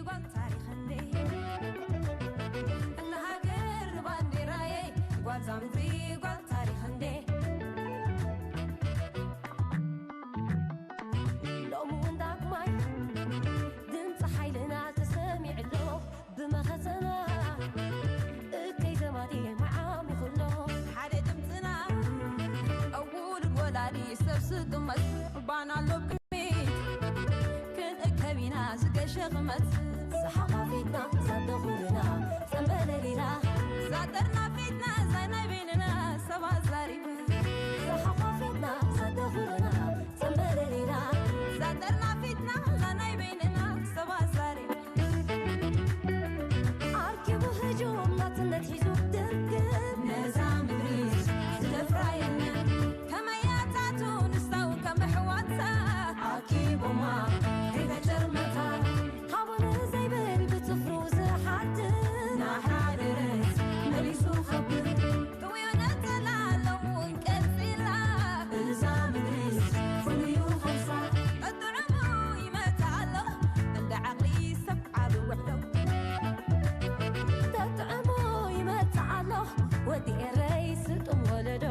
ጓል ታሪኽ እንዴ፣ እና ሃገር ንባንዴራየይ፣ ጓል ዛምድሪ ጓል ታሪኽ እንዴ። ሎሚ እውን ዳግማይ ድምፂ ሓይልና ተሰሚዕሎ፣ ብመኸተና እከይ ዘማቲ መዓሚኹሎ። ሓደ ድምፅና እውሉድ ወላዲ ሰብ ስጥመት፣ ባና ኣሎ ብቅድሚት ክንእከብ ኢና ዝገሸ ክመት። ዝሓቋፊትና ዛደኹልና ጸንበለሊና፣ ዛጠርና ፊትና ዛይ ናይ በይንና ሰብ ኣዛሪብ። ዝሓቋፊትና ዛደኹልና ጸንበለሊና፣ ዛጠርና ፊትና ዛይ ናይ በይንና ሰብ ኣዛሪብ። ኣርኪቡ ህጁም ናጽነት ሒዙ ድርግም፣ ነዛ ምድሪ ዝደፍራ የለን። ከመያታቱ ንስታው ከም ኣሕዋታ ኣኪቦማ ከይተጨርመታ። ሃቡን ዘይብል ብጽፍሩ ዝሓትት፣ ናሕራ ደረት መሊሱ ኸብር። ጥውዮ ነጸላ ኣለውን ቀጺላ፣ እዛ ምድሪ ፍሉዩ ኸምሳ። ጥዑሙ ይመታ ኣሎ እንደ ዓቕሊ ሰብ ዓቢ ውዕሎ። ተጥዕሞ ይመጽእ ኣሎ ወዲ ኤረይ ስልጡን ወለዶ።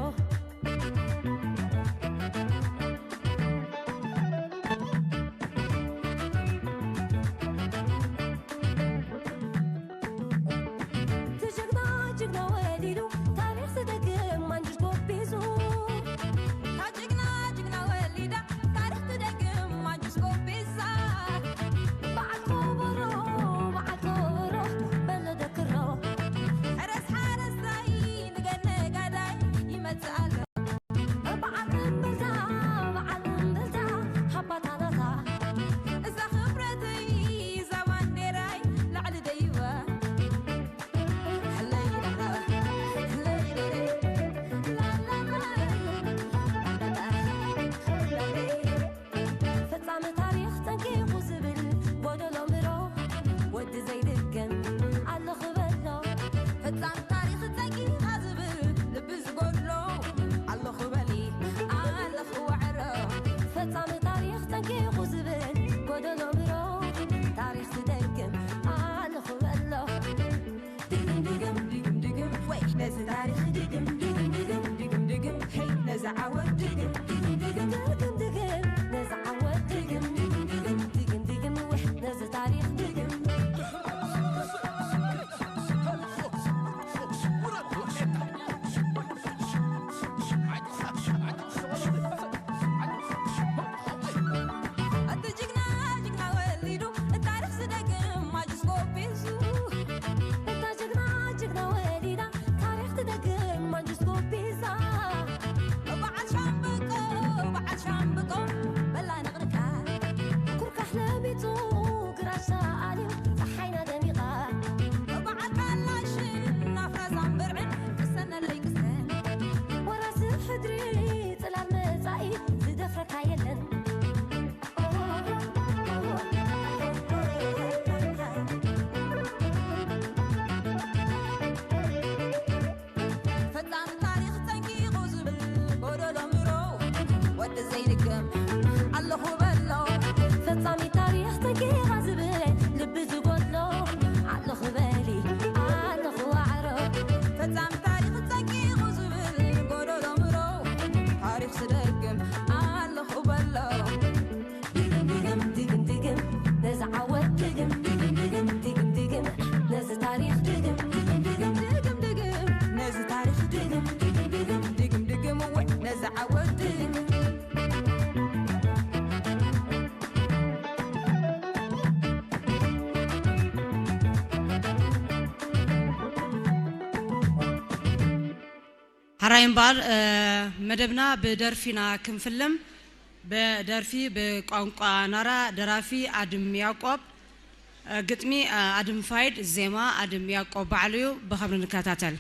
ትጅግና ጅግና ወሊዱ ታሪኽ ዝደግም ማንጅት ጎቢዙ። ታጅግና ጅግና ወሊዳ ታሪኽ ትደግም ማንጅት ጎቢዛ። በዓል ኮቦሮ በዓል ኮቦሮ በሎ ደክሮ። ሕረስ ሓረስታይ ንገነ ጋዳይ ይመጽእ ኣሎ። በዓል እምብልታ በዓል እምብልታ ሃባታ ናታ። እዛ ክብረተይ እዛ ባንዴራይ ላዕሊ ደይባ። ፈጻሚ ታሪኽ ጠንቂቑ ዝብል ጎደሎ ምሮ ወዲ ዘይድገም ኣለኹ በሎ። ፈጻሚ ታሪኽ ጠንቂቓ ዝብል ልቢ ዝጎድሎ ኣለኹ በሊ ኣለኹ ዋዕሮ። ፈጻሚ ታሪኽ ጠንቂቑ ዝብል ጎደሎ ምሮ ታሪኽ ዝደግም ኣለኹ በሎ። ድግም ድግም ድግም ድግም ወይ ነዚ ታሪኽ ድግም ድግም ድግም ድግም ድግም ሄይ ነዚ ዓወት ድግም ድግም ድግም ድግም ድግም ነዚ ዓወት ድግም ድግም ድግም ድግም ድግም ወይ ነዚ ታሪኽ ድግም። እቲ ጅግና ጅግና ወሊዱ ታሪኽ ዝደግም ማጅስ ጎቢዙ። እታ ጅግና ጅግና ወሊዳ ታሪኽ ትደግም ማንጅስ ጎቢዛ። በዓል ሻምብቆ በዓል ሻምብቆ በላ ንቕርካ። ኩርካሕ ለሚጹ ግራሽ ተኣልዩ ጸሓይና ደሚቓ። በዓል ካላሽን ናፍራዛን ብርዕን ቅሰነለይ ቅሰን። ወራሲ ሕድሪ ጽላል መጻኢ ዝደፍረካ የለን። ፈጻሚ ታሪኽ ጸንቂቑ ዝብል ጎደሎ ምሮ ወዲ ዘይድገም ኣለኹ በሎ። ፈጻሚ ታሪኽ ጸንቂቓ ዝብል ልቢ ዝጎድሎ ኣለኹ በሊ ኣለኹ ዋዕሮ። ፈጻሚ ታሪኽ ጸንቂቑ ዝብል ጎደሎ ምሮ ታሪኽ ዝደግም ኣለኹ በሎ። ድግም ድግም ድግም ድግም ነዚ ዓወት ድግም ድግም ድግም ድግም ድግም ነዚ ታሪኽ ድግም ድግም ድግም ድግም ድግም ነዚ ታሪኽ ድግም ድግም ድግም ድግም ድግም ወይ ነዚ ዓወት ድግም። ሕራይ እምበኣር፣ እ፣ መደብና ብደርፊና ክንፍልም። ብደርፊ ብቋንቋ ናራ፣ ደራፊ ኣድም ያዕቆብ፣ እ፣ ግጥሚ፣ እ፣ ኣድም ፋይድ፣ ዜማ ኣድም ያዕቆብ ባዕሉ እዩ። ብኸብሪ ንከታተል።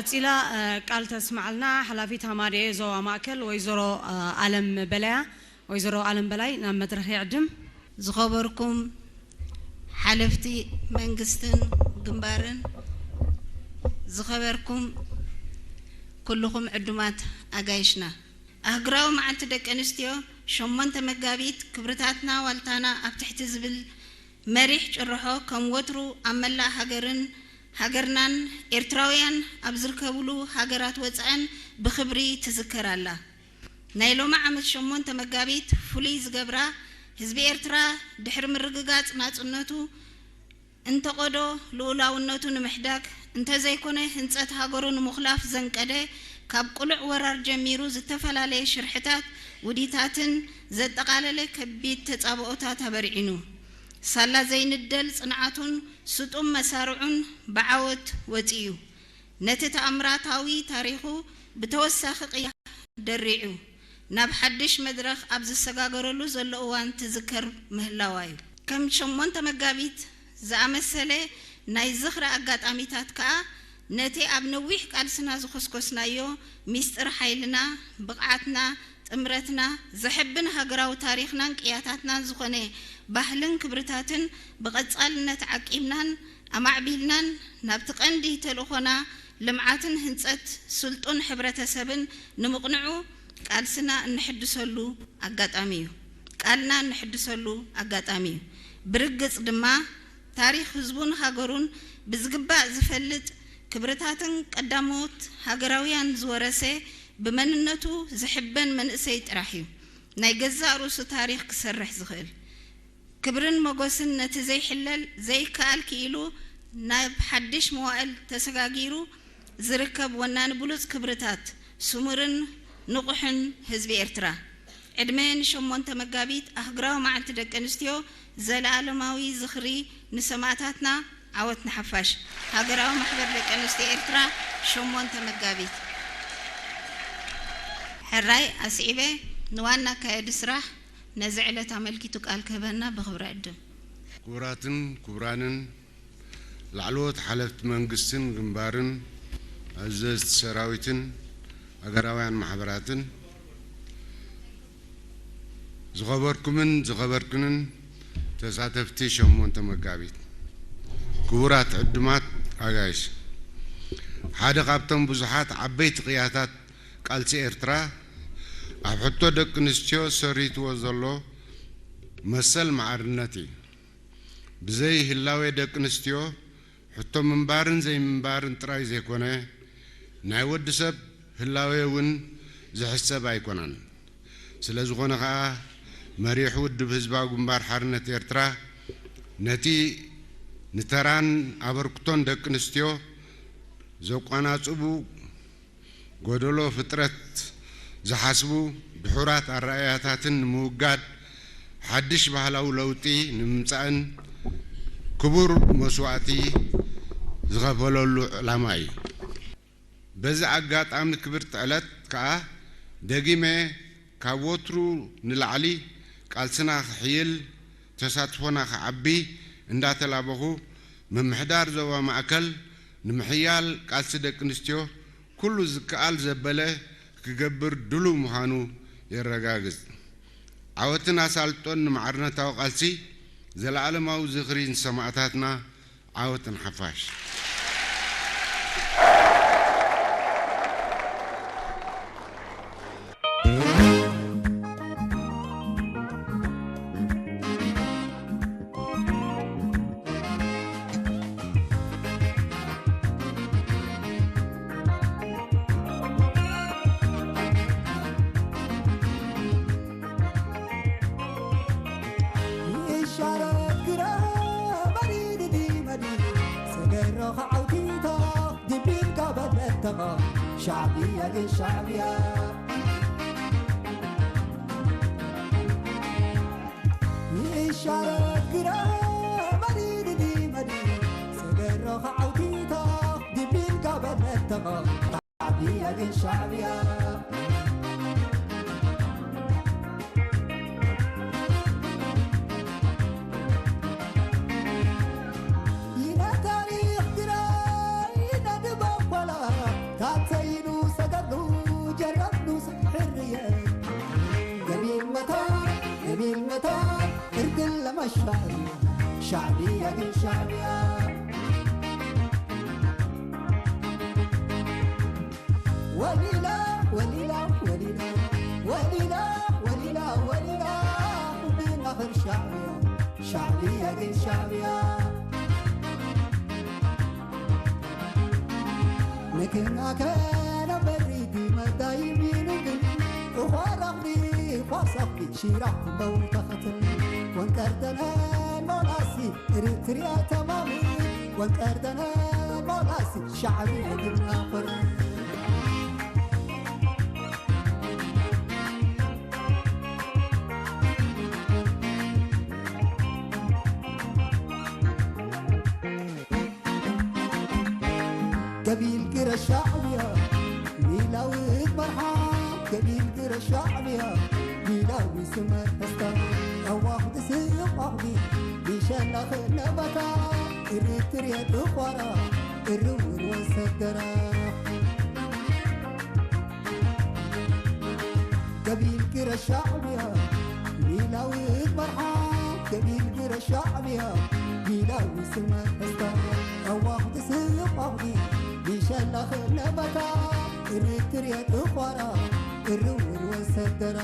ቀጺላ ቃል ተስምዓልና ሓላፊት ሃማደኤ ዞባ ማእከል ወይዘሮ ኣለም በላያ። ወይዘሮ ኣለም በላይ ናብ መድረኽ ይዕድም። ዝኸበርኩም ሓለፍቲ መንግስትን ግንባርን፣ ዝኸበርኩም ኩልኹም ዕዱማት ኣጋይሽና፣ ኣህግራዊ መዓልቲ ደቂ ኣንስትዮ ሸሞንተ መጋቢት ክብርታትና ዋልታና ኣብ ትሕቲ ዝብል መሪሕ ጭርሖ ከም ወትሩ ኣብ መላእ ሃገርን ሃገርናን ኤርትራውያን ኣብ ዝርከብሉ ሃገራት ወጻእን ብኽብሪ ትዝከር ኣላ። ናይ ሎሚ ዓመት ሸሞንተ መጋቢት ፍሉይ ዝገብራ ህዝቢ ኤርትራ ድሕሪ ምርግጋጽ ናጽነቱ እንተቐዶ ልኡላውነቱ ንምሕዳግ እንተዘይኮነ ህንጸት ሃገሩ ንምኹላፍ ዘንቀደ ካብ ቅሉዕ ወራር ጀሚሩ ዝተፈላለየ ሽርሕታት ውዲታትን ዘጠቓለለ ከቢድ ተጻብኦታት ኣበርዒኑ። ሳላ ዘይንደል ጽንዓቱን ስጡም መሳርዑን ብዓወት ወጺኡ። ነቲ ተኣምራታዊ ታሪኹ ብተወሳኺ ቅያ ደሪዑ ናብ ሓድሽ መድረኽ ኣብ ዝሰጋገረሉ ዘሎ እዋን ትዝከር ምህላዋ እዩ። ከም ሸሞንተ መጋቢት ዝኣመሰለ ናይ ዝኽሪ ኣጋጣሚታት ከኣ ነቲ ኣብ ነዊሕ ቃልስና ዝኾስኮስናዮ ሚስጥር ሓይልና፣ ብቕዓትና፣ ጥምረትና፣ ዘሕብን ሃገራዊ ታሪኽናን ቅያታትናን ዝኾነ ባህልን ክብርታትን ብቐጻልነት ዓቂብናን ኣማዕቢልናን ናብቲ ቀንዲ ተልእኾና ልምዓትን ህንጸት ስልጡን ሕብረተሰብን ንምቕንዑ ቃልስና እንሕድሰሉ ኣጋጣሚ እዩ። ቃልና እንሕድሰሉ ኣጋጣሚ እዩ። ብርግጽ ድማ ታሪኽ ህዝቡን ሃገሩን ብዝግባእ ዝፈልጥ ክብርታትን ቀዳሞት ሃገራውያን ዝወረሰ ብመንነቱ ዝሕበን መንእሰይ ጥራሕ እዩ ናይ ገዛእ ርእሱ ታሪኽ ክሰርሕ ዝኽእል። ክብርን ሞገስን ነቲ ዘይሕለል ዘይከኣል ክኢሉ ናብ ሓድሽ መዋእል ተሰጋጊሩ ዝርከብ ወናኒ ብሉጽ ክብርታት ስሙርን ንቑሕን ህዝቢ ኤርትራ። ዕድመ ንሸሞንተ መጋቢት ኣህግራዊ መዓልቲ ደቂ ኣንስትዮ ዘለኣለማዊ ዝኽሪ ንሰማእታትና ዓወት ንሓፋሽ። ሃገራዊ ማሕበር ደቂ ኣንስትዮ ኤርትራ ሸሞንተ መጋቢት። ሕራይ ኣስዒበ ንዋና ኣካየዲ ስራሕ ነዚ ዕለት ኣመልኪቱ ቃል ክህበና ብኽብሪ ዕድም። ክቡራትን ክቡራንን ላዕለዎት ሓለፍቲ መንግስትን ግንባርን፣ ኣዘዝቲ ሰራዊትን ሃገራውያን ማሕበራትን፣ ዝኸበርኩምን ዝኸበርክንን ተሳተፍቲ ሸሞንተ መጋቢት፣ ክቡራት ዕዱማት ኣጋይሽ፣ ሓደ ካብቶም ብዙሓት ዓበይቲ ቅያታት ቃልሲ ኤርትራ ኣብ ሕቶ ደቂ ኣንስትዮ ሰሪትዎ ዘሎ መሰል ማዕርነት እዩ። ብዘይ ህላዌ ደቂ ኣንስትዮ ሕቶ ምንባርን ዘይምንባርን ጥራይ ዘይኮነ፣ ናይ ወዲ ሰብ ህላዌ እውን ዝሕሰብ ኣይኮነን። ስለ ዝኾነ ኸኣ፣ መሪሕ ውድብ ህዝባዊ ግንባር ሓርነት ኤርትራ ነቲ ንተራን ኣበርክቶን ደቂ ኣንስትዮ ዘቋናጽቡ ጎደሎ ፍጥረት ዝሓስቡ ድሑራት ኣረኣእያታትን ንምውጋድ፣ ሓድሽ ባህላዊ ለውጢ ንምምጻእን ክቡር መስዋእቲ ዝኸፈለሉ ዕላማ እዩ። በዚ ኣጋጣሚ ክብርቲ ዕለት ከኣ ደጊመ ካብ ወትሩ ንላዕሊ ቃልስና ክሕይል፣ ተሳትፎና ክዓቢ እንዳተላበኹ፣ ምምሕዳር ዞባ ማእከል ንምሕያል ቃልሲ ደቂ ኣንስትዮ ኩሉ ዝከኣል ዘበለ ክገብር ድሉው ምዃኑ የረጋግጽ። ዓወትን ኣሳልጦን ንማዕርነታዊ ቃልሲ፣ ዘለኣለማዊ ዝኽሪ ንሰማእታትና፣ ዓወት ንሓፋሽ። ይሻረድ ግረ መሪድ ዲመዲ ሰገሮ ከዓውቲቶ ድቢልካ በለተኸ ሻዕብያ ግን ሻዕብያ ይሻረድ ግረ መሪድ ዲመዲ ሰገሮ ከዓውቲቶ ድቢልካ በለተኸ ሻዕብያ ግን ሻዕብያ ይነ ታሪኽ ግረ ይነ ድበቆላ ሻዕብያ ግን ሻዕብያ። ወሊላ፣ ወሊላ፣ ወሊላ፣ ወሊላ፣ ወሊላ፣ ወሊላ፣ ብናኽር ሻዕብያ፣ ሻዕብያ ግን ሻዕብያ። ንክናከ ነበሪ ዲመዳይ ሚንግን፣ እዃ ረኽቢ፣ ኳሳኽቢ፣ ሺራ፣ በውተኸትን፣ ወንቀርደነ ሞላሲ፣ እርትርያ ተማሚ፣ ወንቀርደነ ሞላሲ፣ ሻዕብያ ግብና ፈረ። ገቢል ግረ ሻዕብያ ሚላዊት መርሓ፣ ገቢል ግረ ሻዕብያ ሚላዊ ስመ እስታ፣ ኣዋኽዲ ስቕ ኣኽዲ፣ ቢሸላኸ ነበታ፣ እርትርየ ጥቋራ፣ እርውር ወሰደራ። ገቢል ግረ ሻዕብያ ሚላዊት መርሓ፣ ገቢል ግረ ሻዕብያ ሚላዊ ስመ እስታ፣ ኣዋኽዲ ስቕ ኣኽዲ፣ ቢሸላኸ ነበታ፣ እርትርየ ጥቋራ፣ እርውር ወሰደራ።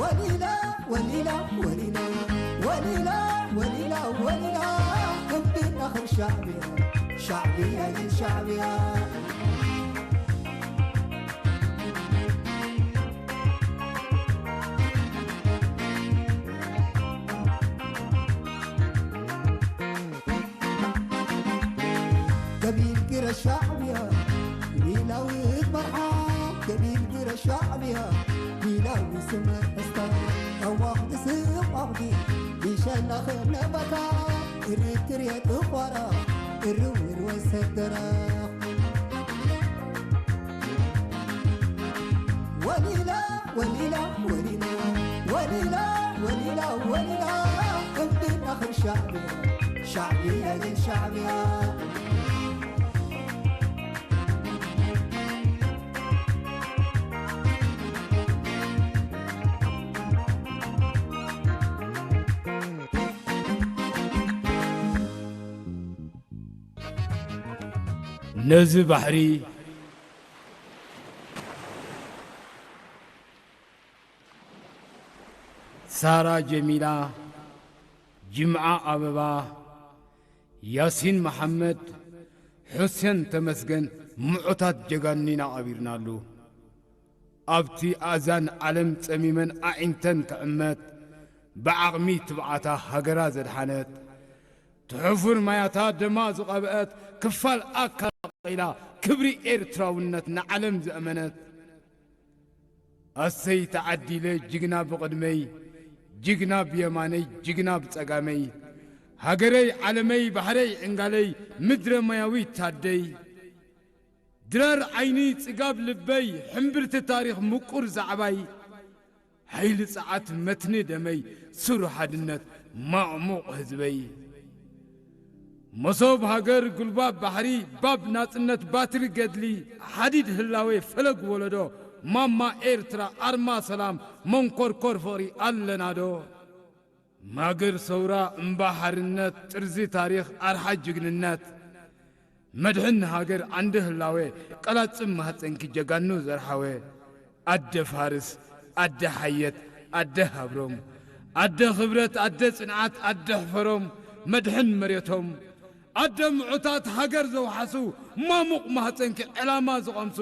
ወሊላ፣ ወሊላ፣ ወሊላ፣ ወሊላ፣ ወሊላ፣ ወሊላ፣ እምብና ኽር ሻዕብያ፣ ሻዕብያ ግን ሻዕብያ። ገቢል ግረ ሻዕብያ ሚላዊት መርሓ፣ ገቢል ግረ ሻዕብያ ሚላዊ ስመ እስታ፣ ኣዋኽዲ ስቕ ኣኽዲ፣ ቢሸላኸ ነበታ፣ እርትርየ ጥቋራ፣ እርውር ወሰደራ። ወሊላ፣ ወሊላ፣ ወሊላ፣ ወሊላ፣ ወሊላ፣ ወሊላ፣ እምብና ኽር ሻዕብያ፣ ሻዕብያ ግን ሻዕብያ። ነዚ ባሕሪ ሳራ ጀሚላ፣ ጅምዓ ኣበባ፣ ያሲን መሓመድ፣ ሑሴን ተመስገን፣ ምዑታት ጀጋኑና ቀቢርናሉ። ኣብቲ ኣእዛን ዓለም ጸሚመን ኣዒንተን ክዕመት፣ ብዓቕሚ ትብዓታ ሃገራ ዘድሓነት፣ ትሑፉር ማያታ ደማ ዝቐብአት፣ ክፋል ኣካላ ቀቒላ ክብሪ ኤርትራውነት ንዓለም ዘእመነት፣ ኣሰይ ተዓዲለ ጅግና ብቕድመይ፣ ጅግና ብየማነይ፣ ጅግና ብጸጋመይ፣ ሃገረይ ዓለመይ፣ ባሕረይ ዕንጋለይ፣ ምድረ ማያዊት ታደይ፣ ድራር ዓይኒ ጽጋብ ልበይ፣ ሕምብርቲ ታሪኽ ምቁር ዛዕባይ፣ ሓይሊ ጸዓት መትኒ ደመይ፣ ስሩሕ ሓድነት ማዕሙቕ ህዝበይ። መሶብ ሃገር፣ ጉልባብ ባሕሪ፣ ባብ ናጽነት፣ ባትሪ ገድሊ፣ ሓዲድ ህላዌ፣ ፈለግ ወለዶ፣ ማማ ኤርትራ፣ ኣርማ ሰላም፣ መንኮርኮር ፍቕሪ ኣለናዶ? ማገር ሰውራ፣ እምባ ሓርነት፣ ጥርዚ ታሪኽ፣ ኣርሓ ጅግንነት፣ መድሕን ሃገር፣ ዓንዲ ህላዌ፣ ቀላጽም ማህጸንኪ ጀጋኑ ዘርሓወ፣ ኣደ ፋርስ፣ ኣደ ሓየት፣ ኣደ ሃብሮም፣ ኣደ ክብረት፣ ኣደ ጽንዓት፣ ኣደ ሕፈሮም፣ መድሕን መሬቶም፣ ኣደ ምዑታት ሃገር ዘውሓሱ፣ ማሙቕ ማህጸንኪ ዕላማ ዝቐምሱ፣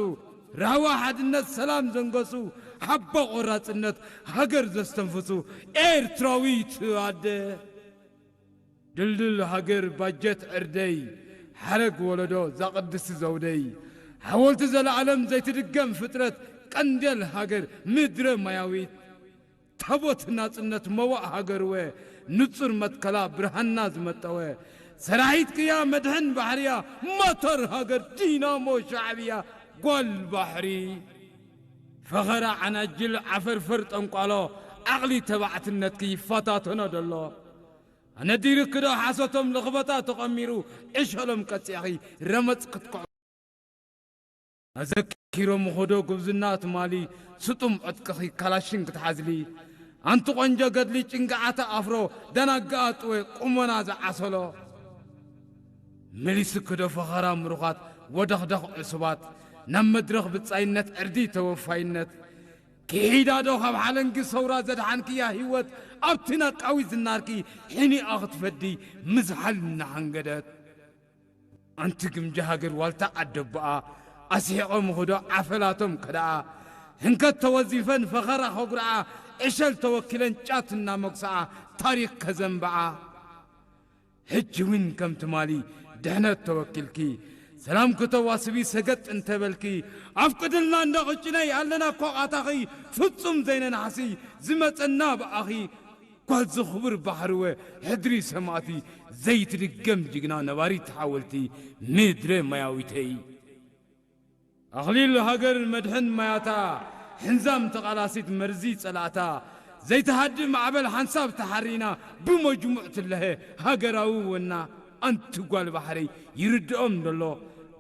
ራህዋ ሓድነት ሰላም ዘንገሱ፣ ሓባ ቆራጽነት ሃገር ዘስተንፍሱ ኤርትራዊት ኣደ። ድልድል ሃገር ባጀት ዕርደይ፣ ሓረግ ወለዶ ዛቕድስ ዘውደይ፣ ሓወልቲ ዘለኣለም ዘይትድገም ፍጥረት፣ ቀንዴል ሃገር ምድረ ማያዊት፣ ታቦት ናጽነት መዋእ ሃገርወ፣ ንጹር መትከላ ብርሃንና ዝመጠወ፣ ሰራሒት ቅያ መድሕን ባሕርያ፣ ሞተር ሃገር ዲናሞ ሻዕብያ ጓል ባሕሪ። ፈኸራ ዓናጅል ዓፈርፈር ጠንቋሎ፣ ዓቕሊ ተባዕትነትኪ ይፈታተኖ ደሎ። ኣነዲርክዶ ሓሶቶም ለኽበጣ ተቐሚሩ፣ ዕሸሎም ቀጺዕኺ ረመጽ ክትኩዕ። ኣዘኪ ኪሮ ምኾዶ ጉብዝና ትማሊ፣ ስጡም ዕጥቅኺ ካላሽን ክትሓዝሊ። ኣንቲ ቆንጆ ገድሊ ጭንግዓታ ኣፍሮ፣ ደናግኣ ጥወ ቁመና ዝዓሰሎ። መሊስኪ ዶ ፈኸራ ምሩኻት ወደኽደኽ ዕሱባት፣ ናብ መድረኽ ብጻይነት ዕርዲ ተወፋይነት። ክሒዳ ዶ ካብ ሓለንጊ ሰውራ ዘድሓንክያ ህይወት፣ ኣብቲ ናቃዊ ዝናርኪ ሕኒኣ ክትፈዲ ምዝሓል እናሓንገደት። ኣንቲ ግምጃ ሃገር ዋልታ ዓደቦኣ፣ ኣስሒቐ ምኽዶ ዓፈላቶም ከደኣ። ህንከት ተወዚፈን ፈኸራ ከጉርዓ፣ ዕሸል ተወኪለን ጫት እናመጉስዓ ታሪኽ ከዘንብዓ። ሕጂ እውን ከም ትማሊ ድሕነት ተወኪልኪ፣ ሰላም ክተዋስቢ ሰገጥ እንተበልኪ፣ ኣፍቅድልና እንዶ ቅጭነይ ኣለና እኮ ቃታኺ፣ ፍጹም ዘይነንሓሲ ዝመጸና ብኣኺ። ጓል ዝኽቡር ባሕርወ ሕድሪ ሰማእቲ ዘይትድገም ጅግና ነባሪት ሓወልቲ ምድረ ማያዊተይ። ኣኽሊል ሃገር መድሕን ማያታ፣ ሕንዛም ተቓላሲት መርዚ ጸላእታ፣ ዘይትሃድእ ማዕበል ሓንሳብ ተሓሪና፣ ብመጅሙዕ ትለሀ ሃገራዊ ወና። ኣንቲ ጓል ባሕረይ ይርድኦም ደሎ፣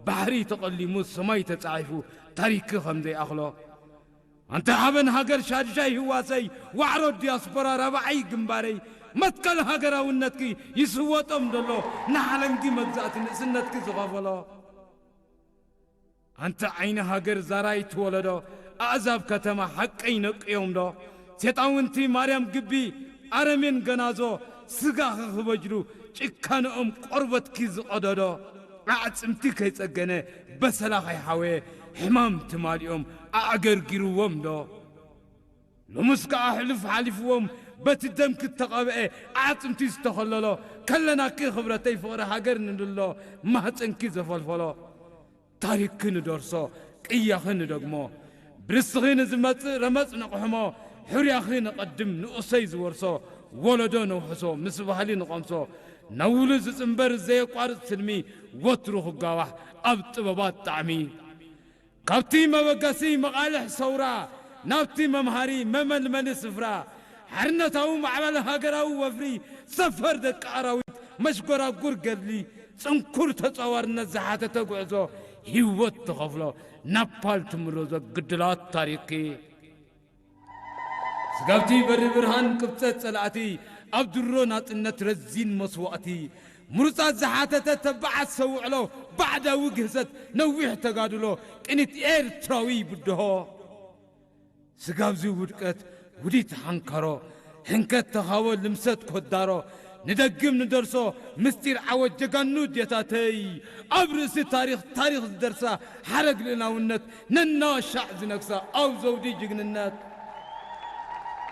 ባሕሪ ተቐሊሙ ሰማይ ተጻሒፉ ታሪክ ከም ዘይኣኽሎ። ኣንታ ሓበን ሃገር ሻድሻይ ህዋሰይ፣ ዋዕሮ ዲያስፖራ ራብዓይ ግንባረይ፣ መትከል ሃገራውነትኪ ይስወጦም ደሎ፣ ንሓለንጊ መግዛእቲ ንእስነትኪ ዝኸፈሎ። ኣንታ ዓይኒ ሃገር ዛራይ ትወለዶ፣ ኣእዛብ ከተማ ሓቀይ ነቅዮም ዶ? ሴጣውንቲ ማርያም ግቢ፣ ኣረሜን ገናዞ፣ ስጋኺ ክበጅሉ ጭካንኦም ቆርበትኪ ዝቐደዶ፣ ኣዕጽምቲ ከይጸገነ በሰላ ከይሓወየ ሕማም ትማሊኦም ኣዕገርጊርዎም ዶ? ሎምስ ከኣ ሕሉፍ ሓሊፍዎም በቲ ደምኪ እተቐብአ ኣዕጽምቲ ዝተኸለሎ፣ ከለናኪ ክብረተይ ፍቕሪ ሃገር ንድሎ ማህጸንኪ ዘፈልፈሎ። ታሪኽኪ ንደርሶ፣ ቅያኺ ንደግሞ። ብርስኺ ንዝመጽእ ረመጽ ነቕሕሞ፣ ሕርያኺ ንቐድም ንኡሰይ ዝወርሶ፣ ወለዶ ነውሕሶ፣ ምስ ባህሊ ንቐምሶ። ነውሉ ዝጽንበር ዘየቋርጽ ስልሚ፣ ወትሩ ክጋዋሕ ኣብ ጥበባት ጣዕሚ። ካብቲ መበገሲ መቓልሕ ሰውራ፣ ናብቲ መምሃሪ መመልመሊ ስፍራ፣ ሓርነታዊ ማዕበል ሃገራዊ ወፍሪ፣ ሰፈር ደቂ ኣራዊት፣ መሽጎራጉር ገድሊ፣ ጽንኩር ተጻዋርነት ዝሓተተ ጉዕዞ፣ ህይወት ትኸፍሎ፣ ናፓል ትምረዞ ግድላት ታሪኽኪ። ስጋብቲ በሪ ብርሃን ቅብጸት ጸላእቲ፣ ኣብ ድሮ ናጽነት ረዚን መስዋእቲ፣ ምሩጻት ዝሓተተ ተባዓት ሰውዕሎ፣ ባዕዳዊ ግህሰት ነዊሕ ተጋድሎ፣ ቅኒት ኤርትራዊ ብድሆ። ስጋብዚ ውድቀት ውዲት ሓንካሮ፣ ሕንከት ተኻቦ ልምሰት ኮዳሮ፣ ንደግም ንደርሶ ምስጢር ዓወት ጀጋኑ ዴታተይ፣ ኣብ ርእሲ ታሪኽ ታሪኽ ዝደርሳ ሓረግ ልእላውነት ነናሻዕ ዝነግሳ ኣብ ዘውዲ ጅግንነት።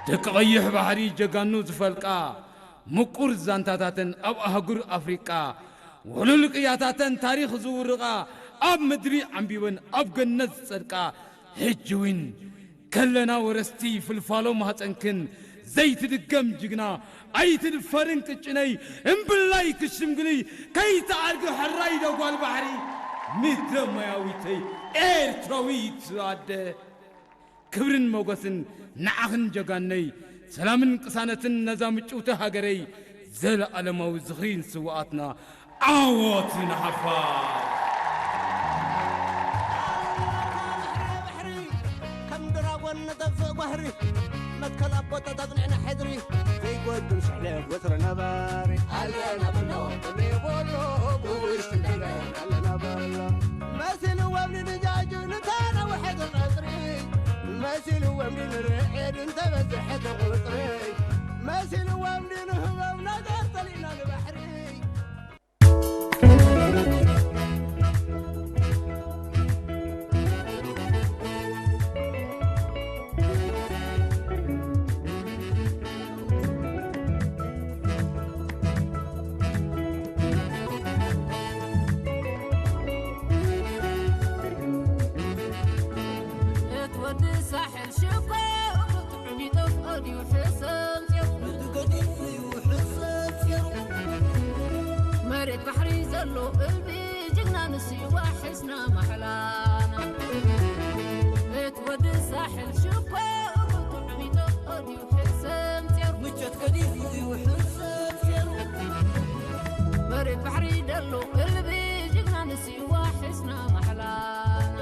ደቂ ቀይሕ ባሕሪ ጀጋኑ ዝፈልቃ፣ ምቁር ዛንታታተን ኣብ ኣህጉር ኣፍሪቃ፣ ውሕሉል ቅያታተን ታሪኽ ዝውርቓ፣ ኣብ ምድሪ ዓምቢበን ኣብ ገነት ዝጸድቃ፣ ሕጂ እውን ከለና ወረስቲ ፍልፋሎ ማህጸንክን፣ ዘይትድገም ጅግና፣ ኣይትድፈርን ቅጭነይ፣ እምብላይ ክሽምግልይ፣ ከይትኣርጊ ሕራይ ዶ ጓል ባሕሪ፣ ምድረ ማያዊተይ፣ ኤርትራዊት ኣደ። ክብርን ሞገስን ንዓኽን ጀጋነይ፣ ሰላምን ቅሳነትን ነዛ ምጭውቲ ሃገረይ፣ ዘለኣለማዊ ዝኽሪ ንስውኣትና፣ ዓወት ንሓፋር! ባሕሪ፣ ከም ድራጎን ንጠፍእ ባሕሪ፣ መትከል ኣቦታት ኣጽኒዕና ሕድሪ፣ ዘይጎድል ስሕለት ወትሩ ነባሪ። ኣለና በሎ፣ ክንደይ በሎ፣ ብውሽጢ እንዳለ ኣለና በሎ። መሲልዎም ንድጃጁ ንተነውሐ እቲ ቀጽሪ፣ መሲልዎም ንርዕድ እንተበዝሐ እቲ ቁጽሪ፣ መሲልዎም ንህቦም ነገር ጸሊእና ንባሕሪ። እቲ ወዲ ሳሕል ሽኮር ጥዑም ይጠፍኦ ድዩ ሕሰም ፂሩ? መሬት ባሕሪ ዘሎ እልቢ ጅግና ንስዋ ሕስና ማሕላና። እቲ ወዲ ሳሕል ሽኮር ጥዑም ይጠፍኦ ድዩ ሕሰም ፂሩ? ምቾት ከዲፉ እዩ ሕሰም ፂሩ። መሬት ባሕሪ ዘሎ እልቢ ጅግና ንስዋ ሕስና ማሕላና።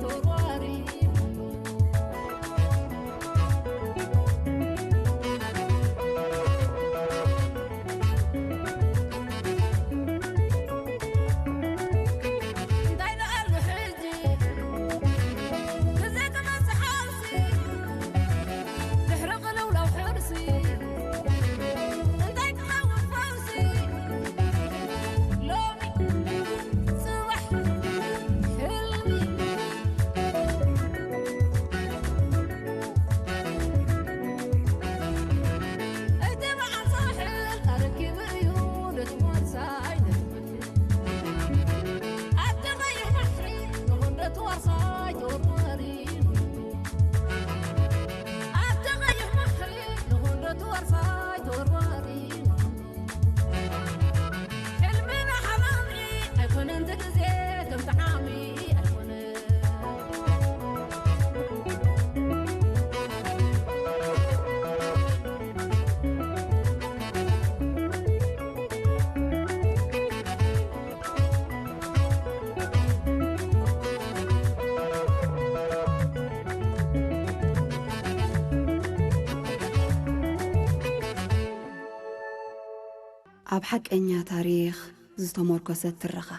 ተወርዋሪ። እንታይ ደኣ ኣሎ ሕጂ? ግዜ ክመጽእ ሓውሲ፣ ድሕሪ ቅልውላው ሕርሲ፣ እንታይ ክኸውን ፈውሲ? ሎሚ ጽባሕ ሕልሚ። እቲ በዓል ሳሕል ኣረኪቡ እዩ ነቲ ዋርሳይ ነቲ ምድሪ። ኣብቲ ቀይሕ ባሕሪ ንኾንዶ እቲ ዋርሳይ ተወርዋሪ። ኣብቲ ቀይሕ ባሕሪ ንኾንዶ እቲ ዋርሳይ ተወርዋሪ። ሕልምና ሓላሚ ኣይኮነን፣ እቲ ግዜ ከም ጠዓሚ ኣይኮነን። ኣብ ሓቀኛ ታሪኽ ዝተመርኮሰት ትረኻ።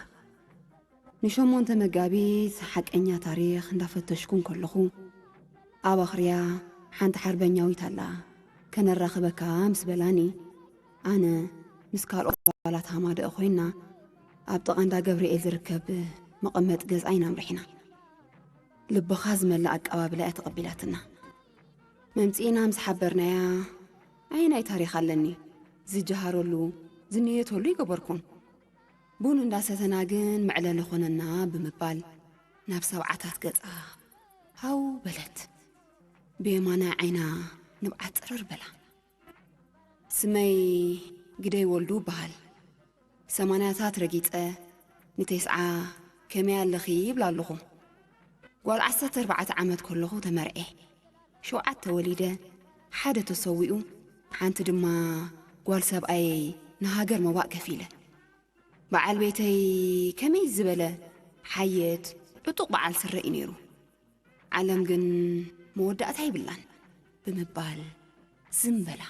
ንሸሞንተ መጋቢት ሓቀኛ ታሪኽ እንዳፈተሽኩ እንከለኹ፣ ኣብ ኣኽርያ ሓንቲ ሓርበኛዊት ኣላ፣ ከነራኽበካ ምስ በላኒ፣ ኣነ ምስ ካልኦት ኣባላት ሃማደኣ ኮይንና ኣብ ጥቓ እንዳ ገብርኤል ዝርከብ መቐመጢ ገዝኣ ኢና ኣምሪሕና። ልብኻ ዝመልእ ኣቀባብላ እያ ተቐቢላትና። መምጽኢና ምስ ሓበርናያ፣ ኣየናይ ታሪኽ ኣለኒ ዝጀሃረሉ ዝንየተሉ ይገበርኩን። ቡን እንዳሰተና ግን መዕለሊ ኾነና ብምባል ናብ ሰብዓታት ገጻ ሃው በለት። ብየማናይ ዓይና ንብዓት ጽርር በላ። ስመይ ግደይ ወልዱ እበሃል። ሰማንያታት ረጊጸ ንቴስዓ ከመይ ኣለኺ ይብላ ኣለኹ። ጓል ዓሰርተ ኣርባዕተ ዓመት ከለኹ ተመርዔ። ሸውዓተ ወሊደ፣ ሓደ ተሰዊኡ፣ ሓንቲ ድማ ጓል ሰብኣየይ ንሃገር መዋእ ከፊለ። በዓል ቤተይ ከመይ ዝበለ ሓየት ዕጡቕ በዓል ስረ እዩ ነይሩ። ዓለም ግን መወዳእታ የብላን ብምባል ዝም በላ።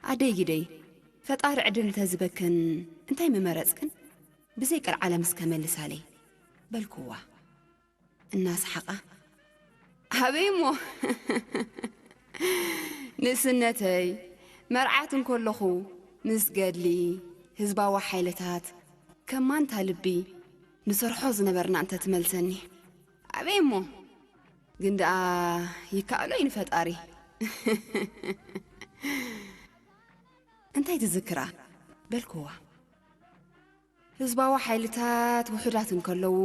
ኣደይ ግደይ፣ ፈጣሪ ዕድል እንተዝበክን እንታይ ምመረጽክን? ብዘይ ቀልዓለም እስከ መልሳለይ በልክዋ እናሰሓቓ። ኣበይ እሞ ንእስነተይ መርዓት እንከለኹ ምስ ገድሊ ህዝባዊ ሓይልታት ከም ማንታ ልቢ ንሰርሖ ዝነበርና እንተትመልሰኒ። ኣበይ እሞ ግን ደኣ ይከኣሎ እዩ ንፈጣሪ። እንታይ ትዝክራ በልክዋ። ህዝባዊ ሓይልታት ውሑዳት እንከለዉ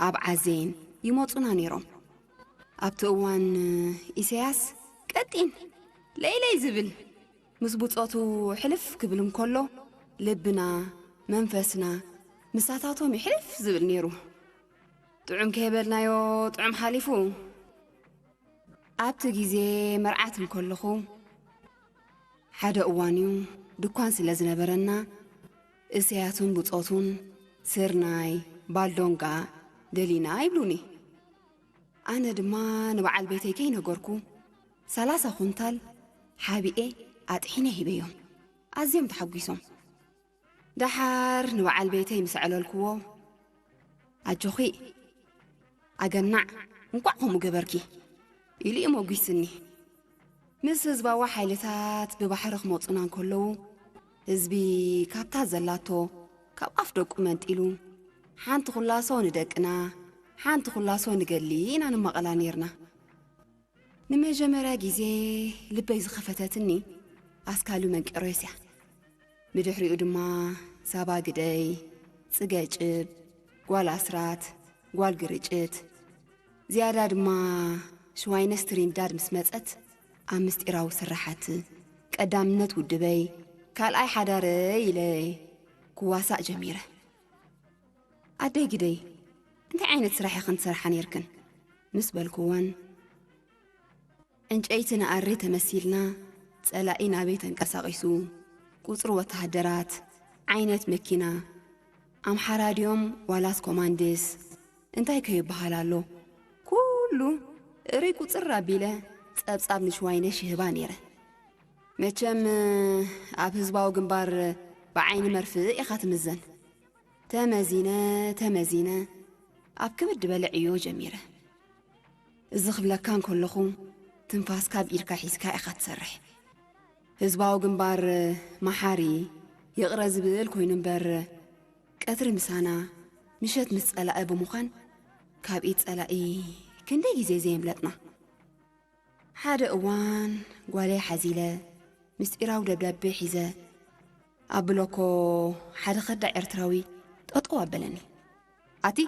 ኣብ ዓዜን ይመጹና ነይሮም። ኣብቲ እዋን ኢሳያስ ቀጢን ለይለይ ዝብል ምስ ብጾቱ ሕልፍ ክብል እንከሎ ልብና መንፈስና ምሳታቶም ይሕልፍ ዝብል ነይሩ። ጥዑም ከይበልናዮ ጥዑም ሓሊፉ። ኣብቲ ግዜ መርዓት እንከለኹ ሓደ እዋን እዩ ድኳን ስለ ዝነበረና እሰያቱን ብጾቱን ስርናይ ባልዶንጋ ደሊና ይብሉኒ። ኣነ ድማ ንበዓል ቤተይ ከይነገርኩ ሰላሳ ኩንታል ሓቢኤ ኣጥሒነ ሂበዮም። ኣዝዮም ተሓጒሶም። ደሓር ንበዓል ቤተይ ምስ ኣዕለልክዎ ኣጆኺ ኣገናዕ እንቋዕ ከምኡ ገበርኪ ኢሉ እዩ ሞጒስኒ። ምስ ህዝባዊ ሓይልታት ብባሕሪ ክመጹና እንከለዉ ህዝቢ ካብታ ዘላቶ ካብ ኣፍ ደቁ መንጢሉ ሓንቲ ኩላሶ ንደቅና ሓንቲ ኩላሶ ንገሊ ኢና ንማቐላ ነይርና። ንመጀመርያ ግዜ ልበይ ዝኸፈተትኒ ኣስካሉ መንቀሮስ እያ። ብድሕሪኡ ድማ ሳባ ግደይ፣ ጽገ ጭብ፣ ጓል ኣስራት፣ ጓል ግርጭት፣ ዝያዳ ድማ ሽዋይነስ ትሪንዳድ ምስ መጸት ኣብ ምስጢራዊ ስራሓት ቀዳምነት ውድበይ ካልኣይ ሓዳረይ ኢለ ክዋሳእ ጀሚረ። ኣደይ ግደይ እንታይ ዓይነት ስራሕ ኢኽን ትሰርሓ ነይርክን ምስ በልክወን ዕንጨይቲ ንኣሪ ተመሲልና ጸላኢ ናበይ ተንቀሳቒሱ፣ ቁጽሪ ወተሃደራት፣ ዓይነት መኪና፣ ኣምሓራ ድዮም ዋላስ ኮማንድስ፣ እንታይ ከ ይበሃል ኣሎ፣ ኩሉ እርይ ቁጽር ኣቢለ ጸብጻብ ንሽዋይነሽ ይህባ ነይረ። መቸም ኣብ ህዝባዊ ግንባር ብዓይኒ መርፍእ ኢኻ ትምዘን። ተመዚነ ተመዚነ ኣብ ክብድ ዝበለ ዕዮ ጀሚረ። እዚ ክብለካ እንከለኹ ትንፋስካ ኣብ ኢድካ ሒዝካ ኢኻ ትሰርሕ። ህዝባዊ ግንባር መሓሪ ይቕረ ዝብል ኮይኑ እምበር ቀትሪ ምሳና ምሸት ምስ ጸላኢ ብምዃን ካብ ኢድ ጸላኢ ክንደይ ግዜ ዘየምለጥና። ሓደ እዋን ጓለይ ሓዚለ ምስጢራዊ ደብዳቤ ሒዘ ኣብ ብሎኮ ሓደ ከዳዕ ኤርትራዊ ጠጠው ኣበለኒ። ኣቲ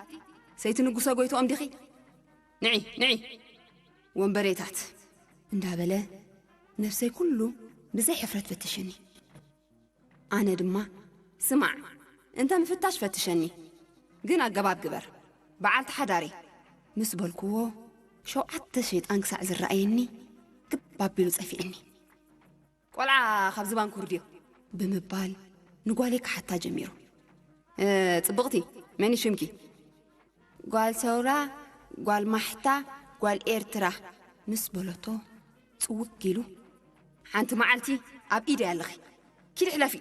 ሰይቲ ንጉሰ ጎይትኦም ዲኺ? ንዒ ንዒ ወንበሬታት እንዳበለ ነፍሰይ ኩሉ ብዘይ ሕፍረት ፈትሽኒ። ኣነ ድማ ስማዕ እንተ ምፍታሽ ፈትሸኒ፣ ግን ኣገባብ ግበር በዓልቲ ሓዳሬ ምስ በልክዎ ሸውዓተ ሸይጣን ክሳዕ ዝረኣየኒ ግብ ኣቢሉ ጸፊዕኒ። ቆልዓ ካብ ዝባን ኩርድዮ ብምባል ንጓለይ ክሓታ ጀሚሩ። እ፣ ጽብቕቲ መን እዩ ሽምኪ? ጓል ሰውራ፣ ጓል ማሕታ፣ ጓል ኤርትራ ምስ በለቶ ጽውግ ኢሉ ሓንቲ መዓልቲ ኣብ ኢደይ ኣለኺ ኪዲ ሕለፊ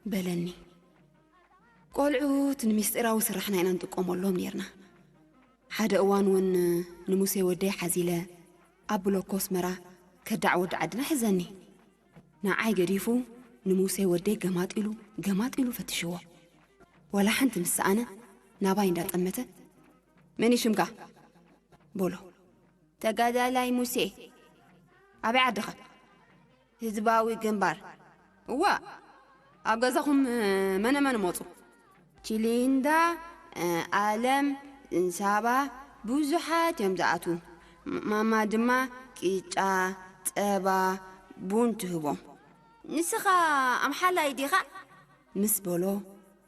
በለኒ። ቆልዑት ንሚስጢራዊ ስራሕና ኢና ንጥቀመሎም ነርና። ሓደ እዋን እውን ንሙሴ ወደይ ሓዚለ ኣብ ብሎኮ ኣስመራ ከዳዕ ወዲ ዓድና ሕዘኒ። ንዓይ ገዲፉ ንሙሴ ወደይ ገማጢሉ ገማጢሉ ፈትሽዎ። ወላ ሓንቲ ምስ ሰኣነ ናባይ እንዳጠመተ መን እዩ ሽምካ በሎ። ተጋዳላይ ሙሴ። ኣበይ ዓድኻ? ህዝባዊ ግንባር። እዋ ኣብ ገዛኹም መነመን መፁ? ቺሊንዳ፣ ኣለም፣ ሳባ ብዙሓት እዮም ዝኣትዉ። ማማ ድማ ቅጫ፣ ፀባ፣ ቡን ትህቦም። ንስኻ ኣምሓላይ ዲኻ? ምስ በሎ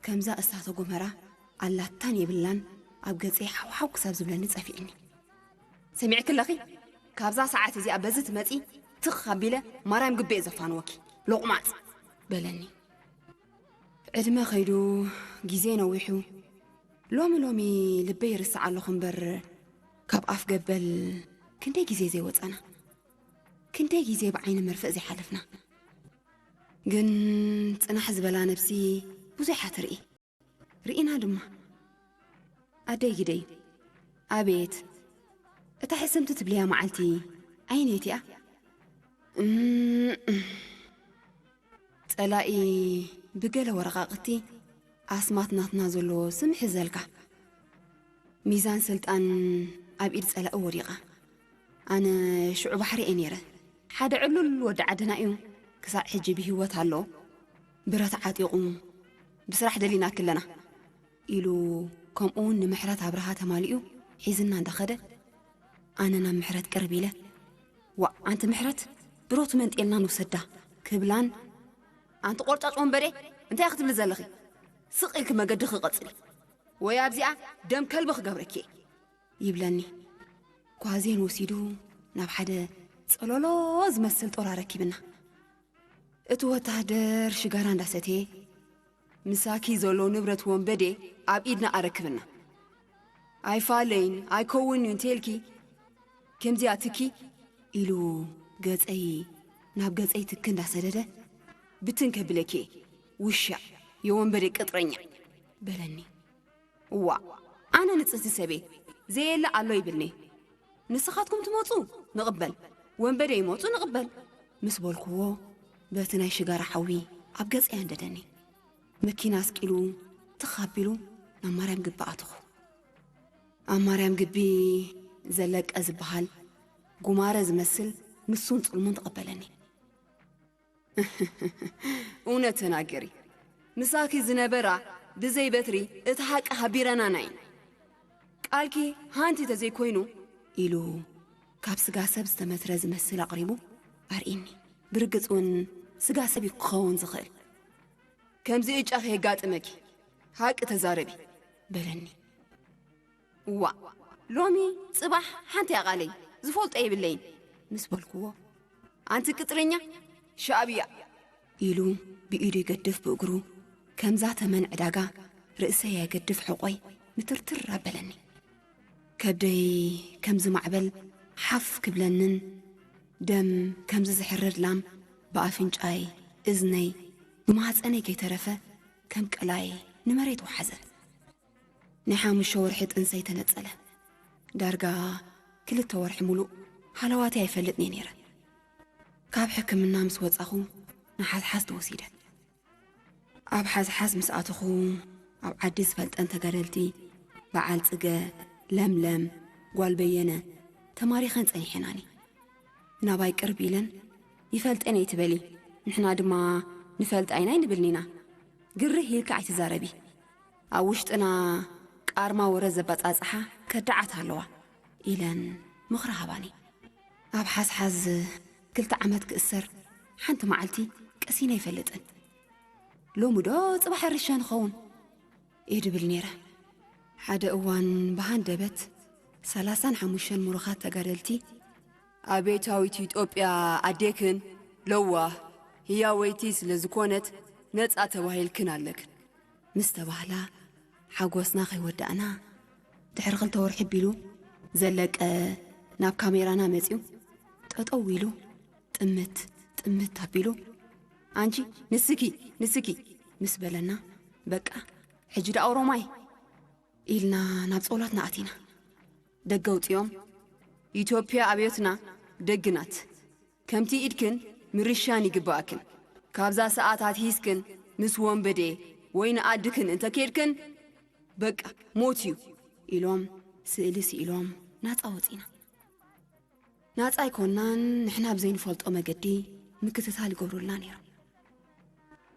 ከምዛ እሳተ ጎመራ ኣላታን የብላን ኣብ ገፀይ ሓውሓው ክሳብ ዝብለኒ ጸፊዕኒ። ሰሚዕኪ ኣለኺ? ካብዛ ሰዓት እዚኣ በዚ ትመጺ ትኽ ኣቢለ ማርያም ግቤ ዘፋንወኪ ሎቕማጽ በለኒ። ዕድመ ኸይዱ ግዜ ነዊሑ ሎሚ ሎሚ ልበይ ይርስዕ ኣለኹ እምበር ካብ ኣፍ ገበል ክንደይ ግዜ ዘይወጸና ክንደይ ግዜ ብዓይኒ መርፍእ ዘይሓለፍና። ግን ጽናሕ ዝበላ ነብሲ ብዙሕ እያ ትርኢ። ርኢና ድማ። ኣደይ ግደይ፣ ኣቤት እታ ሕስምቲ ትብልያ መዓልቲ ኣየነይቲ እያ? እም፣ ጸላኢ ብገለ ወረቓቕቲ ኣስማት ናትና ዘለዎ ስም ሕዘልካ። ሚዛን ስልጣን ኣብ ኢድ ጸላኢ ወዲቓ። ኣነ ሽዑ ባሕሪ እየ ነይረ። ሓደ ዕሉል ወዲ ዓድና እዩ፣ ክሳዕ ሕጂ ብህይወት ኣሎ። ብረት ዓጢቑ፣ "ብስራሕ ደሊናኪ ኣለና" ኢሉ፣ ከምኡውን ንምሕረት ኣብርሃ ተማሊኡ ሒዝና እንዳኸደ፣ ኣነ ናብ ምሕረት ቅርብ ኢለ፣ "ዋእ፣ ኣንቲ ምሕረት፣ ብረቱ መንጢልና ንውሰዳ" ክብላን፣ "ኣንቲ ቆርጫጭ ወንበዴ፣ እንታይ ክትብሊ ዘለኺ? ስቕ ኢልኪ መገድኺ ቀጽሊ፣ ወይ ኣብዚኣ ደም ከልቢ ክገብረኪ እየ" ይብለኒ። ኳዜን ወሲዱ ናብ ሓደ ጸሎሎ ዝመስል ጦር ኣረኪብና። እቲ ወታደር ሽጋራ እንዳሰተየ፣ "ምሳኪ ዘሎ ንብረት ወንበዴ ኣብ ኢድና ኣረክብና። ኣይፋለይን ኣይከውን እዩ እንተልኪ፣ ከምዚኣ ትኪ" ኢሉ ገጸይ ናብ ገጸይ ትኪ እንዳሰደደ፣ "ብትን ከብለኪ እየ፣ ውሻ፣ የወንበዴ ቅጥረኛ" በለኒ። እዋ፣ ኣነ ንጽህቲ ሰበይ ዘየለ ኣሎ ይብልኒ። ንስኻትኩም ትመጹ ንቕበል፣ ወንበደ ይመጹ ንቕበል ምስ በልክዎ፣ በቲ ናይ ሽጋራ ሓዊ ኣብ ገጸይ ኣንደደኒ። መኪና ኣስቂሉ ትኽ ኣቢሉ ናብ ማርያም ግቢ ኣተኹ። ኣብ ማርያም ግቢ ዘለቀ ዝበሃል ጉማረ ዝመስል ንሱን ጽልሙን ተቐበለኒ። እውነት ተናገሪ። ምሳኪ ዝነበራ ብዘይ በትሪ እቲ ሓቂ ሃቢረናና ኢና። ቃልኪ ሃንቲ ተዘይኮይኑ ኢሉ ካብ ስጋ ሰብ ዝተመትረ ዝመስል ኣቕሪቡ ኣርኢኒ። ብርግጽ እውን ስጋ ሰብ እዩ ክኸውን ዝኽእል። ከምዚ እጫ ከየጋጥመኪ ሓቂ ተዛረቢ በለኒ። እዋ፣ ሎሚ ጽባሕ ሓንቲ ኣቓለይ ዝፈልጦ የብለይን ምስ በልክዎ፣ ኣንቲ ቅጥረኛ ሻዕብያ ኢሉ ብኢዱ ይገድፍ ብእግሩ ከምዛ ተመን ዕዳጋ ርእሰይ ኣይገድፍ ሕቖይ ምትርትር ኣበለኒ። ከብደይ ከምዚ ማዕበል ሓፍ ክብለንን ደም ከምዚ ዝሕረድ ላም ብኣፍንጫይ፣ እዝነይ፣ ብማህፀነይ ከይተረፈ ከም ቀላይ ንመሬት ወሓዘ። ናይ ሓሙሽተ ወርሒ ጥንሰይ ተነጸለ። ዳርጋ ክልተ ወርሒ ሙሉእ ሃለዋተይ ኣይፈልጥን እየ ነይረ። ካብ ሕክምና ምስ ወጻኹ ንሓዝሓዝ ተወሲደ። ኣብ ሓዝሓዝ ምስ ኣተኹ፣ ኣብ ዓዲ ዝፈልጠን ተጋደልቲ፣ በዓል ጽገ፣ ለምለም፣ ጓል በየነ፣ ተማሪኸን ጸኒሐናኒ። ናባይ ቅርብ ኢለን፣ "ይፈልጠን ኣይትበሊ፣ ንሕና ድማ ንፈልጣ ኢና ኣይንብልን ኢና። ግርህ ኢልካ ኣይትዛረቢ። ኣብ ውሽጥና ቃርማ ወረ ዘባጻጽሓ ከዳዓት ኣለዋ" ኢለን ምኽሪ ሃባኒ። ኣብ ሓዝሓዝ ክልተ ዓመት ክእሰር ሓንቲ መዓልቲ ቀሲነ ኣይፈልጥን። ሎሚ ዶ ጽባሕ ሕርሻ ንኸውን? እየ ድብል ነይረ። ሓደ እዋን ብሃንደበት ሰላሳን ሓሙሽተን ምሩኻት ተጋደልቲ፣ "ኣቤታዊት ኢትዮጵያ ኣዴክን ለዋህ ህያወይቲ ስለ ዝኾነት ነጻ ተባሂልክን ኣለክን" ምስ ተባህላ፣ ሓጎስና ከይወዳእና፣ ድሕሪ ክልተ ወርሒ ቢሉ ዘለቀ ናብ ካሜራና መጺኡ፣ ጠጠው ኢሉ፣ ጥምት ጥምት ኣቢሉ፣ "ኣንቺ ንስኪ፣ ንስኪ" ምስ በለና፣ "በቃ ሕጂ ደኣ ኦሮማይ" ኢልና ናብ ጸሎትና ኣቲና። ደገ ኣውጺኦም፣ "ኢትዮጵያ ኣብዮትና ደግ ናት። ከምቲ ኢድክን ምርሻን ይግባኣክን። ካብዛ ሰዓት ኣትሒዝክን ምስ ወንበዴ ወይ ንኣድክን እንተ ኬድክን፣ በቃ ሞት እዩ" ኢሎም ስእሊ ስኢሎም ናጻ ወጺና። ናጻ ኣይኮናን፣ ንሕና ብዘይንፈልጦ መገዲ ምክትታል ይገብሩልና ነይሮም።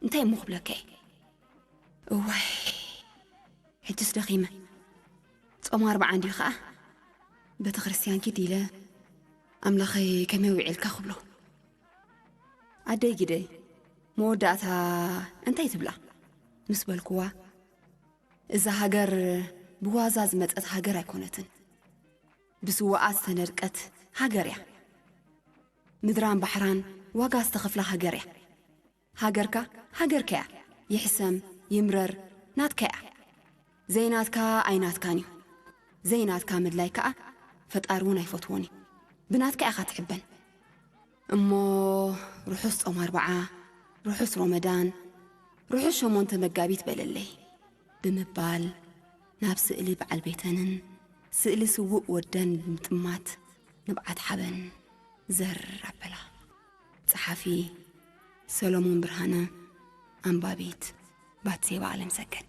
እንታይ እሞ ክብለካ እየ? እዋይ፣ ሕጅስ ደኺመ። ጾም ኣርብዓ እንድዩ ኸኣ፣ ቤተ ክርስቲያን ኪድ ኢለ፣ "ኣምላኸይ ከመይ ውዒልካ?" ክብሎ። "ኣደይ ጊደይ፣ መወዳእታ እንታይ ትብላ?" ምስ በልኩዋ፣ "እዛ ሃገር ብዋዛ ዝመጸት ሃገር ኣይኮነትን። ብስውኣት ዝተነድቀት ሃገር እያ። ምድራን ባሕራን ዋጋ ዝተኸፍላ ሃገር እያ። ሃገርካ ሃገርካ እያ። ይሕሰም ይምረር ናትካ እያ። ዘይናትካ ኣይናትካን እዩ። ዘይናትካ ምድላይ ከኣ ፈጣሪ እውን ኣይፈትዎን እዩ። ብናትካ ኢኻ ትሕበን። እሞ ርሑስ ጾም ኣርብዓ፣ ርሑስ ሮመዳን፣ ርሑስ ሸሞንተ መጋቢት በለለይ" ብምባል ናብ ስእሊ በዓል ቤተንን ስእሊ ስዉእ ወደን ብምጥማት ንብዓት ሓበን ዘር ኣበላ። ጸሓፊ ሰሎሞን ብርሃነ፣ ኣንባቢት ባትሴባ ኣለምሰገድ።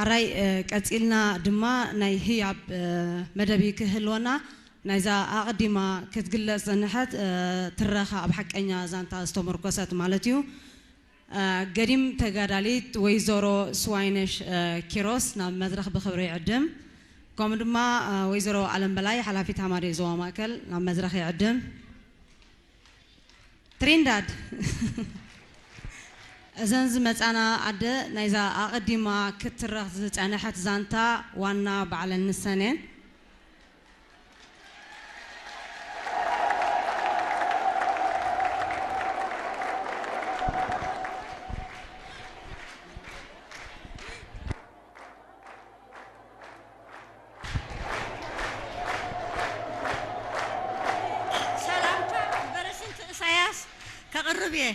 ኣራይ ቀጺልና ድማ ናይ ህያብ መደብ ክህልወና ናይዛ ኣቐዲማ ክትግለጽ ዝጸንሐት ትረኻ ኣብ ሓቀኛ ዛንታ ዝተመርኮሰት ማለት እዩ። ገዲም ተጋዳሊት ወይዘሮ ስዋይነሽ ኪሮስ ናብ መድረኽ ብኽብሪ ይዕድም። ከምኡ ድማ ወይዘሮ ኣለም በላይ ሓላፊት ሃማደይ ዞባ ማእከል ናብ መድረኽ ይዕድም። ትሪንዳድ እዘን ዝመጻና ኣደ ናይዛ ኣቐዲማ ክትረኽ ዝጸነሐት ዛንታ ዋና ባዕለን ንሰን እየን። ሰላምታ በረሽንቲ እሳያስ ከቕርብ እየ።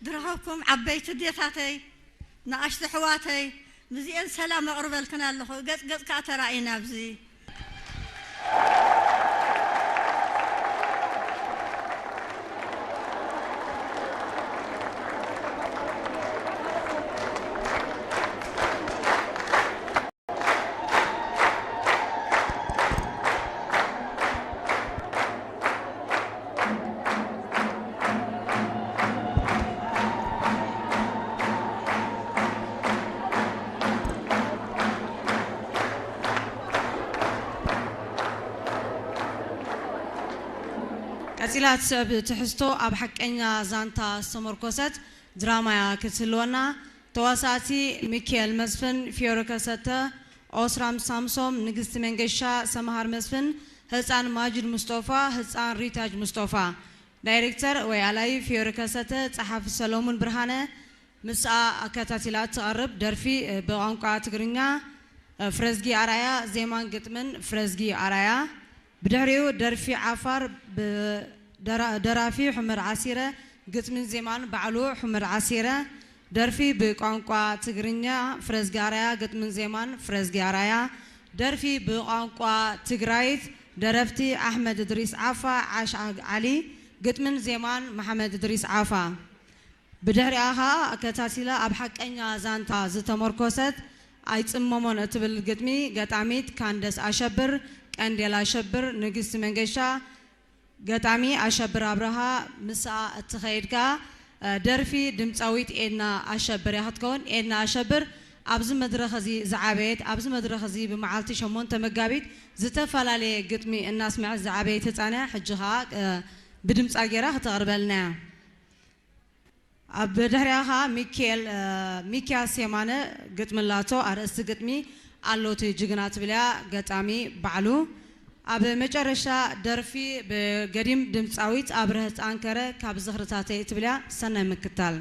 ድረኸብኩም ዓበይቲ ዴታተይ፣ ንኣሽቱ ኣሕዋተይ፣ ምስዚኤን ሰላም ኣቕርበልክን ኣለኹ። ገጽ ገጽ ከኣ ተራእይና ኣብዚ። ቀጺላ እትስዕብ ትሕዝቶ ኣብ ሓቀኛ ዛንታ ዝተመርኮሰት ድራማ እያ ክትህልወና። ተዋሳእቲ ሚኪኤል መስፍን፣ ፊዮሪ ከሰተ፣ ኦስራም ሳምሶም፣ ንግስቲ መንገሻ፣ ሰምሃር መስፍን፣ ህጻን ማጅድ ሙስጦፋ፣ ህጻን ሪታጅ ሙስጦፋ። ዳይሬክተር ወይ ኣላዪ ፊዮሪ ከሰተ፣ ጸሓፊ ሰሎሙን ብርሃነ። ምስኣ ኣከታቲላ እትቐርብ ደርፊ ብቋንቋ ትግርኛ ፍረዝጊ ኣርኣያ፣ ዜማን ግጥምን ፍረዝጊ ኣርኣያ። ብድሕሪኡ ደርፊ ዓፋር ብደራ-፣ ደራፊ ሑመድ ዓሲረ፣ ግጥምን ዜማን ባዕሉ ሑመድ ዓሲረ። ደርፊ ብቋንቋ ትግርኛ ፍረዝጊ ኣርኣያ፣ ግጥምን ዜማን ፍረዝጊ ኣርኣያ። ደርፊ ብቋንቋ ትግራይት ደረፍቲ ኣሕመድ እድሪስ ዓፋ፣ ዓሽ ዓሊ፣ ግጥምን ዜማን መሓመድ እድሪስ ዓፋ። ብድሕሪኣ ኸኣ ኣከታቲላ ኣብ ሓቀኛ ዛንታ ዝተመርኮሰት ኣይጽመሞን እትብል ግጥሚ ገጣሚት ካንደስ ኣሸብር፣ ቀንዴል ኣሸብር፣ ንግስቲ መንገሻ፣ ገጣሚ ኣሸብር ኣብርሃ፣ ምስኣ እትኸይድ ከኣ ደርፊ ድምጻዊት ኤድና ኣሸብር እያ ክትከውን። ኤድና ኣሸብር ኣብዚ መድረኽ እዚ ዝዓበየት፣ ኣብዚ መድረኽ እዚ ብመዓልቲ ሸሞንተ መጋቢት ዝተፈላለየ ግጥሚ እናስምዐት ዝዓበየት ህጻን እያ። ሕጂ ኸኣ ብድምጻ ገይራ ክተቕርበልና እያ። ኣብ ድሕሪኣ ኸኣ ሚኪኤል፣ እ፣ ሚኪያስ የማነ ግጥሚ ኣላቶ። ኣርእስቲ ግጥሚ ኣሎቲ ጅግና ትብል እያ፣ ገጣሚ ባዕሉ። ኣብ መጨረሻ ደርፊ ብገዲም ድምጻዊት ኣብርህት ኣንከረ ካብ ዝኽርታተይ ትብል እያ። ሰናይ ምክታል።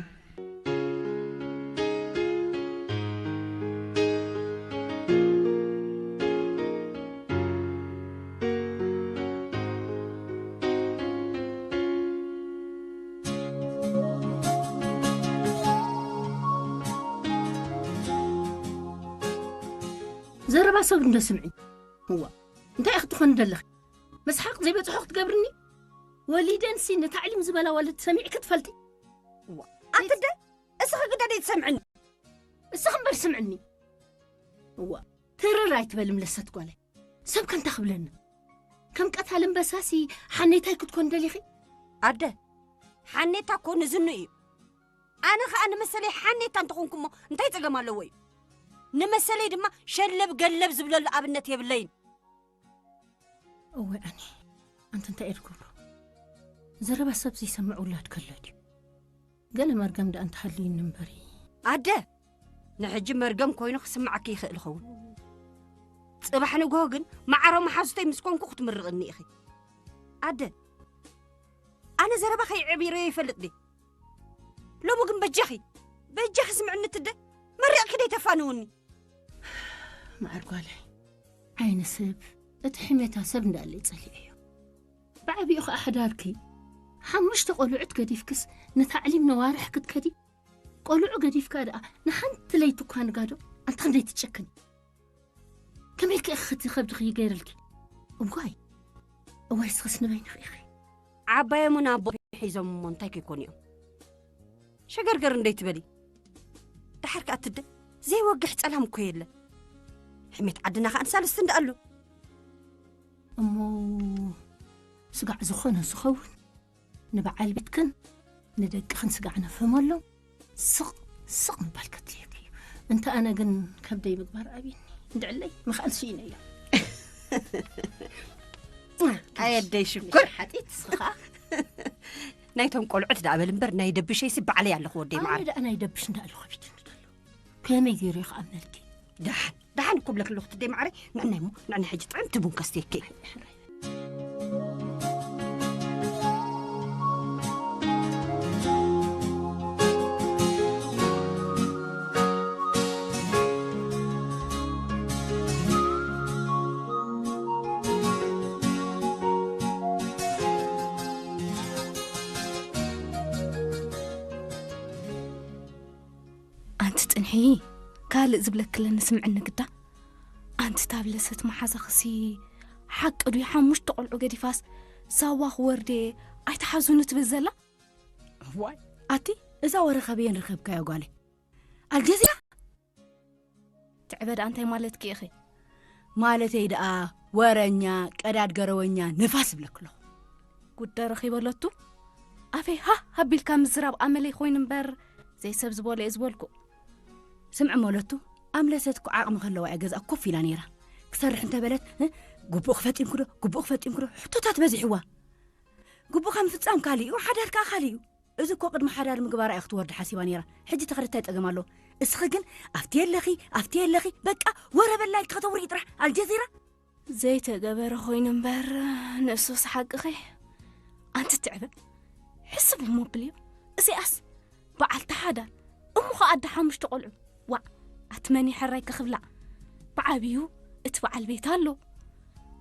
ዘረባ ሰብ እንዶ ስምዒ። እዋ፣ እንታይ ኢኺ ትኾኒ ዘለኺ? መስሓቕ ዘይበጽሖ ክትገብርኒ? ወሊደንሲ ንታዕሊም ዝበላ ወለዲ ሰሚዕኪ ትፈልጢ? እዋ፣ ኣንቲ ኣደ፣ እስኺ ግዳ ደይትሰምዕኒ። እስኺ እምበር ስምዕኒ። እዋ፣ ትርር ኣይትበሊ ምለሰት ጓለይ። ሰብ ከንታ ክብለኒ። ከም ቀታል እምበሳሲ ሓኔታይ ክትኮን ደሊኺ? ኣደ፣ ሓኔታ እኮ ንዝኑ እዩ። ኣነ ኸኣ ንመሰለይ ሓኔታ እንተኾንኩ እሞ እንታይ ጸገም ኣለዎ እዩ? ንመሰለይ ድማ ሸለብ ገለብ ዝብለሉ ኣብነት የብለይን። እወ ኣኒ፣ ኣንቲ እንታይ እየ ዝገብሮ? ዘረባ ሰብ ዘይሰምዕ ውላድ ከሎ ድዩ? ገለ መርገም ደኣ እንተሃልዩኒ እምበሪ። ኣደ፣ ንሕጂ መርገም ኮይኑ ክስምዓኪ ይኽእል ይኸውን። ጽባሕ ንግሆ ግን ማዕረ መሓዙተይ ምስ ኮንኩ ክትምርቕኒ ኢኺ። ኣደ፣ ኣነ ዘረባ ከይዕቢረዮ ይፈልጥ ድየ? ሎሚ ግን በጃኺ፣ በጃኺ ስምዕኒ ትደ፣ መሪቕኪ ደይ ተፋንውኒ። መዓር ጓለይ፣ ዓይኒ ሰብ፣ እቲ ሕሜታ ሰብ እንዳለ ይጸልዮ እዩ። ብዓቢኡ ኸኣ ሓዳርኪ፣ ሓሙሽተ ቆልዑት ገዲፍክስ ንታዕሊም ነዋርሕ ክትከዲ፣ ቆልዑ ገዲፍካ ደኣ ንሓንቲ ለይቲ እኳ ንጋዶ፣ ኣንቲ ክንደይ ትጨክኒ። ከመይ ከ ኢኺ እቲ ከብድኺ ገይረልኪ? እዋይ፣ እዋይ፣ እስኽስ ንበይንኺ ኢኺ። ዓባዮምን ኣቦ ሒዞም እሞ እንታይ ከይኮኑ እዮም? ሸገርገር እንደይ ትበሊ። ደሓር ከኣ ትደ ዘይወግሕ ጸላም እኮ የለ። ሕሜት ዓድና ከኣ ንሳልስቲ እንዳ ኣሎ። እሞ ስጋዕ ዝኾነ ዝኸውን ንበዓል ቤትክን ንደቅኽን ስጋዕ ነፍህመሎም። ስቕ ስቕ ምባል ከድልየኪ እዩ። እንተ ኣነ ግን ከብደይ ምግባር ኣብይኒ። እንድዕለይ ምኽኣል ስኢነ እያ። ኣየደይ ሽኩር። ሓጢት እስኻ ኸኣ። ናይቶም ቆልዑት ደኣ በል እምበር ናይ ደብሸይሲ ባዕለይ ኣለኹ ወደይ ኣነ መዓር። ደኣ ናይ ደብሽ እንዳ ኣለኹ ከቢድኒ ደሎ። ከመይ ገይሩ እዩ ክኣምነልኪ? ደሓን ደሓን እኮ ብለክ ኣለኹ ትደይ መዓረይ። ንዕናይ እሞ ንዕናይ ሕጂ ጥዕምቲ ቡን ከስትየኪ። ኣንቲ ጽንሒ፣ ካልእ ዝብለክለኒ ስምዕኒ ግዳ። ኣንቲ ታብለሰት መሓዛኽሲ ሓቂ ድዩ? ሓሙሽተ ቆልዑ ገዲፋስ ሳዋ ክወርድ እየ፣ ኣይትሓዙኒ ትብል ዘላ? ዋይ፣ ኣቲ እዛ ወረ ካበየን ረኸብካያ ጓለይ? ኣልጀዚራ? ትዕበ ደኣ እንታይ ማለትኪ ኢኺ? ማለተይ ደኣ ወረኛ፣ ቀዳድ ገረወኛ፣ ንፋስ እብለኪ ኣለኹ። ጉድ ዶ ረኺበ ኣሎቱ? ኣፈይ ሃህ ኣቢልካ ምዝራብ ኣመለይ ኮይኑ እምበር፣ ዘይሰብ ዝበሎ እየ ዝበልኩ። ስምዒ እሞ ኣሎቱ፣ ኣምለሰት እኮ ዓቕሚ ከለዋ እያ ገዝኣ ኮፍ ኢላ ነይራ። ክሰርሕ እንተበለት፣ እ፣ ግቡእኺ ፈጺምኪ ዶ? ግቡእኺ ፈጺምኪ ዶ? ሕቶታት በዚሕዋ። ግቡእካ ምፍጻም ካልእ እዩ፣ ሓዳር ከኣ ካልእ እዩ። እዚ እኮ ቅድሚ ሓዳር ምግባራ እያ ክትወርድ ሓሲባ ነይራ። ሕጂ ተኸደ እንታይ ጸገም ኣለዎ? እስኺ ግን ኣብቲ የለኺ፣ ኣብቲ የለኺ፣ በቃ ወረ በላ ኢልኪ ከተውርዪ ጥራሕ። ኣልጀዚራ? ዘይተገበረ ኮይኑ እምበር፣ ንእሱስ ሓቅኺ። ኣንቲ ትዕበ፣ ሕስብ እሞ ኣብልዮ። እዚኣስ በዓልቲ ሓዳር፣ እሞ ኸኣ ኣደ ሓሙሽተ ቆልዑ። ዋእ፣ ኣቲ መን እዩ ሕራይ ከኽብላ? ብዓብዩ እቲ በዓል ቤት ኣሎ፣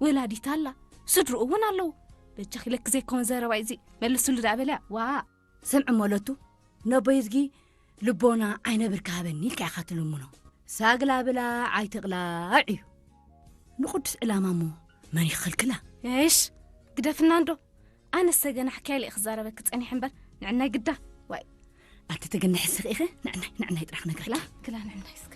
ወላዲት ኣላ፣ ስድርኡ እውን ኣለዉ። በጃኺ ኢለኪ ዘይከውን ዘረባ እዩ እዚ፣ መልስሉ ደኣ በልያ። ዋእ። ስምዒ እሞ ኣሎቱ፣ ነቦይ እዝጊ ልቦና ዓይነ ብርኪ ሃበኒ ኢልካ ኢኻ ትልምኖ። ሳግላ ብላዕ ኣይትቕላዕ እዩ። ንቕዱስ ዕላማ እሞ መን ይኽልክላ? እሽ፣ ግደፍና እንዶ። ኣነስ ተገናሕክያ ኢለ ክዛረበኪ ጸኒሐ እምበር፣ ንዕናይ ግዳ። ዋይ። ኣቲ ተገናሒ ስኺ ኢኺ፣ ንዕናይ፣ ንዕናይ ጥራሕ ክነግረኪ። ክላ፣ ክላ ንዕናይ እስከ።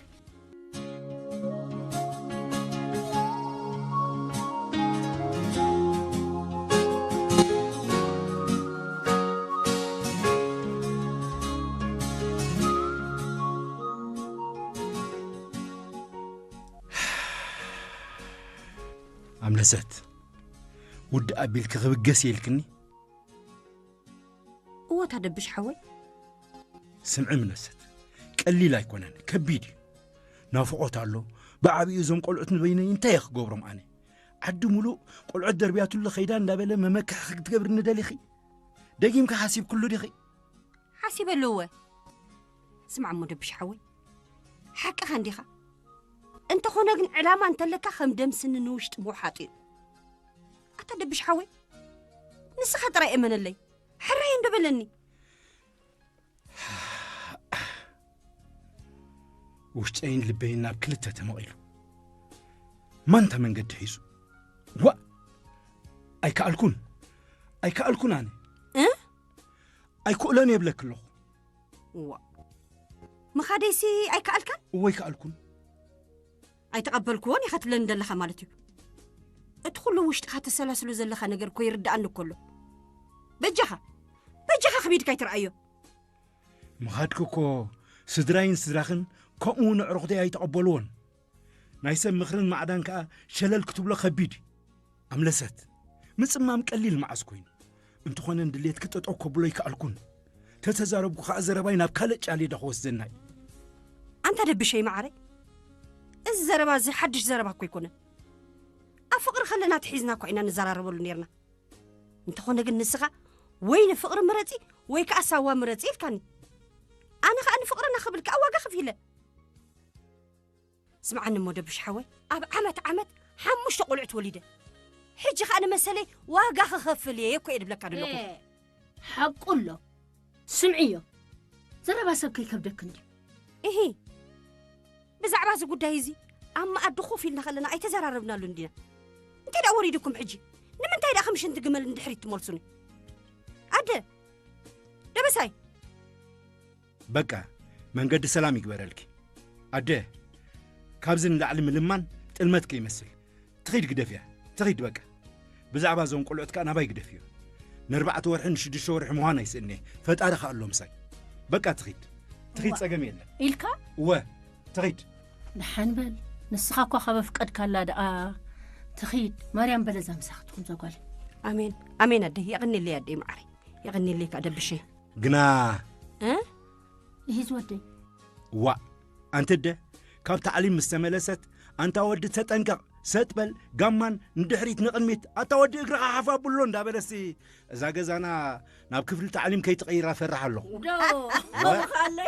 ኣምለሰት፣ ውድእ ኣቢልኪ ክብገስ እየ ኢልክኒ? እወ፣ ታደብሽ ሓወይ። ስምዒ ምነሰት፣ ቀሊል ኣይኮነን፣ ከቢድ እዩ። ናፍቖት ኣሎ። ብዓቢኡ እዞም ቆልዑት ንበይነይ እንታይ እየ ክገብሮም ኣነ? ዓዲ ሙሉእ ቆልዑት ደርብያትሉ ኸይዳ እንዳበለ መመክሒ ክትገብርኒ ደሊኺ? ደጊምኪ ሓሲብክሉ ዲኺ? ሓሲበሉ እወ። ስማዕ እሞ ደብሽ ሓወይ፣ ሓቅኻ እንዲኻ። እንተኾነ ግን ዕላማ እንተለካ ከም ደም ስኒ ንውሽጢ ምውሓጥ እዩ። ኣታ ደብሽ ሓወይ፣ ንስኻ ጥራይ እመነለይ። ሕራይ እንዶ በለኒ። ውሽጠይን ልበይን ናብ ክልተ ተመቒሉ። ማንታ መንገዲ ሒዙ። ዋእ! ኣይከኣልኩን። ኣይከኣልኩን ኣነ። እ? ኣይክእሎን እየ እብለኪ ኣለኹ። ዋእ! ምኻደይሲ ኣይከኣልካን? እወ ኣይከኣልኩን። ኣይተቐበልክዎን ኢኻ ትብለኒ ዘለኻ ማለት እዩ። እቲ ኩሉ ውሽጥኻ ተሰላስሎ ዘለኻ ነገር እኮ ይርድኣኒ እኮ ኣሎ። በጃኻ፣ በጃኻ ክቢድካ ኣይትርኣዮ። ምኻድኪ እኮ ስድራይን ስድራኽን ከምኡ እውን ኣዕሩኽተይ ኣይተቐበልዎን። ናይ ሰብ ምኽርን ማዕዳን ከኣ ሸለል ክትብሎ ከቢድ እዩ። ኣምለሰት፣ ምጽማም ቀሊል መዓስ ኮይኑ? እንተኾነ ንድሌትኪ ጠጠው ከብሎ ኣይከኣልኩን። ተተዛረብኩ ከኣ ዘረባይ ናብ ካልእ ጫሌዳ ክወስደና እዩ። ኣንታ ደብሸይ መዓረይ፣ እዚ ዘረባ እዚ ሓድሽ ዘረባ እኮ ኣይኮነን። ኣብ ፍቕሪ ከለና ተሒዝና እኳ ኢና ንዘራረበሉ ነይርና። እንተኾነ ግን ንስኻ ወይ ንፍቕሪ ምረጺ ወይ ከኣ ሳዋ ምረጺ ኢልካኒ። ኣነ ከኣ ንፍቕርና ክብል ከኣ ዋጋ ከፊለ። ስምዓኒ እሞ ደብሽ ሓወይ፣ ኣብ ዓመት ዓመት ሓሙሽተ ቆልዑት ወሊደ። ሕጂ ከኣ ንመሰለይ ዋጋ ክኸፍል እየ እኮ እየ ድብለካ ዘለኹ። ኤ፣ ሓቁ ኣሎ። ስምዕዮ። ዘረባ ሰብ ከይከብደክ እንድዩ። እሂ። ብዛዕባ እዚ ጉዳይ እዚ ኣብ መኣዲ ኮፍ ኢልና ከለና ኣይተዘራረብናሉን ዲና? እንታይ ደኣ ወሪድኩም ሕጂ? ንምንታይ ደኣ ከም ሽንቲ ግመል ንድሕሪት ትመልሱኒ? ኣደ፣ ደበሳይ። በቃ፣ መንገዲ ሰላም ይግበረልኪ። ኣደ፣ ካብዚ ንላዕሊ ምልማን ጥልመት ከይመስል። ትኺድ ግደፍያ፣ ትኺድ በቃ። ብዛዕባ እዞም ቆልዑት ከኣ ናባይ ግደፍዮ። ንኣርባዕተ ወርሒ ንሽዱሽተ ወርሒ ምዃን ኣይስእን'የ። ፈጣሪ ከኣ ኣሎ ምሳይ። በቃ ትኺድ። ትኺድ እዋ። ጸገም የለን። ኢልካ? እወ፣ ትኺድ። ደሓን በል። ንስኻ እኳ ካብ ኣፍቀድካላ ደኣ ትኺድ። ማርያም በለዛ ምሳኺ ትኹን ዘጓል። ኣሜን። ኣሜን ኣደይ። የቐንየለይ ኣደይ መዓረይ። የቐንየለይ ከኣ ደብሸይ። ግና እ? ይሂዝ ወደይ። ዋእ፣ ኣንቲ ኣደ፣ ካብ ታዕሊም ምስ ተመለሰት፣ ኣንታ ወዲ ተጠንቀቕ፣ ሰጥ በል፣ ጋማን ንድሕሪት ንቕድሚት፣ ኣታ ወዲ እግርኻ ሓፍ ኣብሎ እንዳበለሲ፣ እዛ ገዛና ናብ ክፍሊ ታዕሊም ከይትቕይራ ፈርሕ ኣለኹ። ዶ? ወ- ኣለ።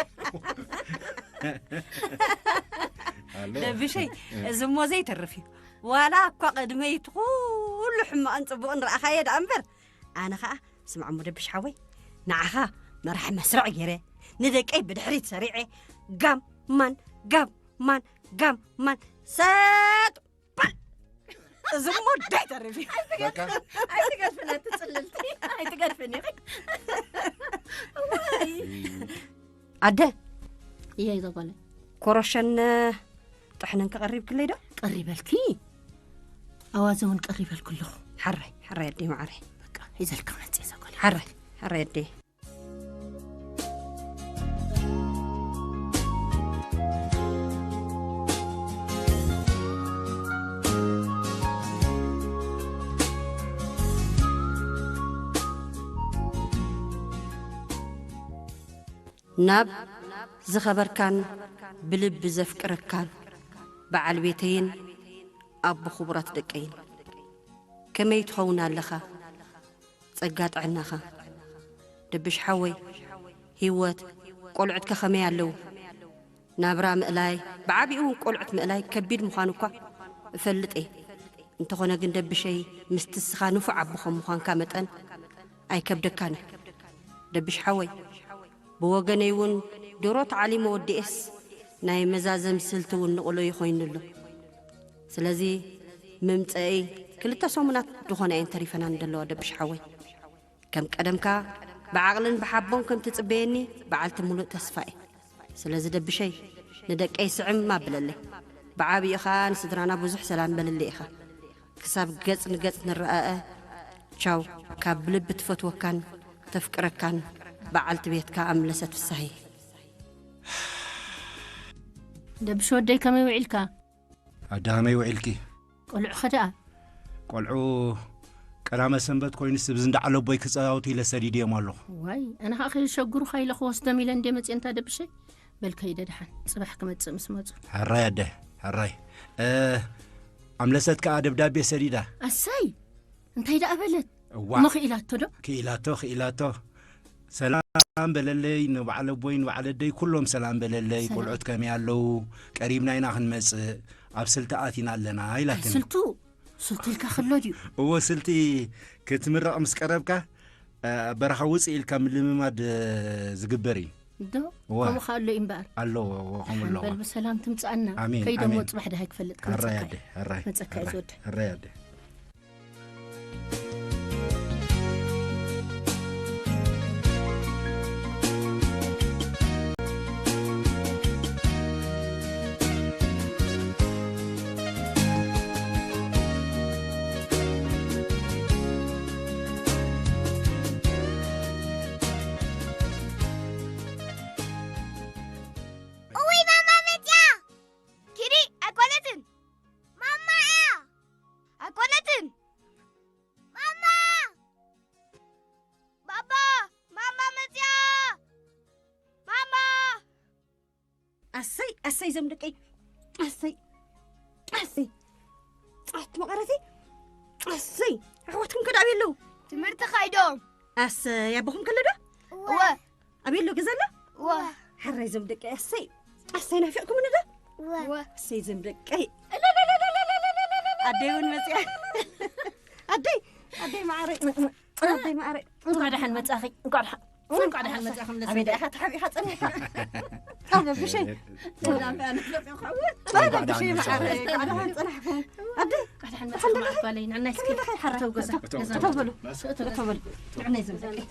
ኣሎ። ደብሸይ፣ እ። እዚ እሞ ዘይተርፍ እዩ። ዋላ እኳ ቅድመይ እቲ ኩሉ ሕማቕን ጽቡቕን ረኣኻዮ ደኣ እምበር፣ ኣነ ኸኣ፣ ስማዕ እሞ ደብሽ ሓወይ፣ ንዓኻ መራሕ መስርዕ ገይረ፣ ንደቀይ ብድሕሪት ሰሪዐ፣ ጋም ማን፣ ጋም ማን፣ ጋም ማን፣ ሰጥ በል! እዚ እሞ ዳይ ተሪፍ እዩ። በቃ። ኣይትገድፍና፣ ትጽልልቲ። ኣይትገድፍኒ። ዋይ። ኣደ። እየ፣ እዛ ጓለይ። ኮረሸን ጥሕንን ከቐሪብክለይ ዶ? ቀሪበልኪ? ኣዋዘ እውን ቀሪበልኩ ኣለኹ። ሓራይ፣ ሓራይ ኣደይ መዓረይ። በቃ፣ ሒዘልካ መጽእ እዛ ጓለይ። ሓራይ፣ ሓራይ ኣደይ። ናብ ዝኸበርካን ብልቢ ዘፍቅረካን በዓል ቤተይን ኣቦ ክቡራት ደቀይን፣ ከመይ ትኸውን ኣለኻ? ጸጋ ጥዕናኻ? ደብሽ ሓወይ፣ ህይወት፣ ቆልዑትካ ከመይ ኣለዉ? ናብራ ምእላይ፣ ብዓቢኡ እውን ቆልዑት ምእላይ ከቢድ ምዃኑ እኳ እፈልጥ እየ። እንተኾነ ግን ደብሸይ፣ ምስቲ እስኻ ንፉዕ ኣቦ ከም ምዃንካ መጠን ኣይከብደካን እዩ። ደብሽ ሓወይ፣ ብወገነይ እውን ድሮ ተዓሊመ ወዲኤስ ናይ መዛዘሚ ስልቲ እውን ንቕሎ እዩ ኮይኑሎ። ስለዚ ምምጸእይ ክልተ ሰሙናት ዝኾና እየን ተሪፈናኒ ዘለዋ ደብሽ ሓወይ። ከም ቀደምካ ብዓቕልን ብሓቦን ከም ትጽበየኒ በዓልቲ ምሉእ ተስፋ እየ። ስለዚ ደብሸይ ንደቀይ ስዕም ኣብለለይ። ብዓቢኡ ኸኣ ንስድራና ብዙሕ ሰላም በልለይ ኢኻ። ክሳብ ገጽ ንገጽ ንረኣኣ። ቻው፣ ካብ ልቢ ትፈትወካን ተፍቅረካን በዓልቲ ቤትካ ኣምለሰት ፍሳሃየ። ደብሽ ወደይ ከመይ ውዒልካ? ኣደ ከመይ ውዒልኪ? ቆልዑ ኸ ደኣ? ቆልዑ ቀዳመ ሰንበት ኮይኑስ ብዚ እንዳ ዓለቦይ ክጻወቱ ኢለ ሰዲደዮም ኣለኹ። ዋይ፣ ኣነ ኸኣ ከይሸግሩኻ ኢለ ክወስዶም ኢለ እንደ መጽየ እንታ ደብሸይ። በል ከይደ ደሓን፣ ጽባሕ ክመጽእ ምስ መጹ። ሕራይ ኣደ፣ ሕራይ። እ፣ ኣምለሰት ከኣ ደብዳቤ ሰዲዳ። ኣሰይ! እንታይ ደኣ በለት? እዋ። እሞ ክኢላቶ ዶ? ክኢላቶ፣ ክኢላቶ። ሰላም በለለይ፣ ንበዓል ኣቦይ፣ ንበዓል ኣደይ፣ ኩሎም ሰላም በለለይ። ሰላም። ቆልዑት ከመይ ኣለዉ? ቀሪብና ኢና ክንመጽእ፣ ኣብ ስልቲ ኣቲና ኣለና፣ ኢላትኒ። ስልቱ? ስልቱ ኢልካ ከሎ ድዩ? እዎ፣ ስልቲ ክትምረቕ ምስ ቀረብካ፣ እ፣ በረኻ ውጽእ ኢልካ ምልምማድ፣ እ፣ ዝግበር እዩ። ዶ? እዋ። ከምኡ ከኣ ኣሎ እዩ እምበኣር። ኣለዎ፣ እዎ፣ ከምኡ ኣለዎ። በል ብሰላም ትምጽኣና። ኣሜን፣ ከይደ እሞ ኣሜን። ጽባሕ ደሃይ ክፈልጥ ሕራይ ክመጸካ ኣደ፣ እየ። ሕራይ፣ መጸካ እየ ሕራይ፣ ዝወደ። ሕራይ ኣደ። እውይ፣ ማማ መጽያ! ኪዲ፣ ኣይኮነትን። ማማ እያ። ኣሰይ ኣሰይ ዘም ደቀይ ኣሰይ ኣሰይ ጻት መቐረቲ ኣሰይ ኣሕዋትኩም ከዳብ የለው ትምህርቲ ካይዶም ኣሰይ ኣቦኹም ከለዶ እወ ኣቤሎ ገዛሎ እወ ሓራይ ዘም ደቀይ ኣሰይ ኣሰይ ናፊቕኩም ንዶ እወ ኣሰይ ዘም ደቀይ ኣደይ እውን መጽያ ኣደይ ኣደይ ማዕረ ኣደይ ማዕረ እንኳ ደሓን መጻኺ እንኳ ደሓን እንኳ ደሓን መጻኹም ኣበይ ደኣ ኢኻ ተሓቢእካ ጸኒሕካ? ኣብ ብሸይ። ሰላም በኣና ፈጺምካ እውን። ኣብ ብሸይ መዓረ እንኳ ደሓን ጸናሕኩም። ኣደ እንኳ ደሓን መጻኹም ዓባለይ ንዕናይ እስኪ ተው ገዛ ተው በሉ። ተው በሉ። ንዕናይ ዝምዘቀት።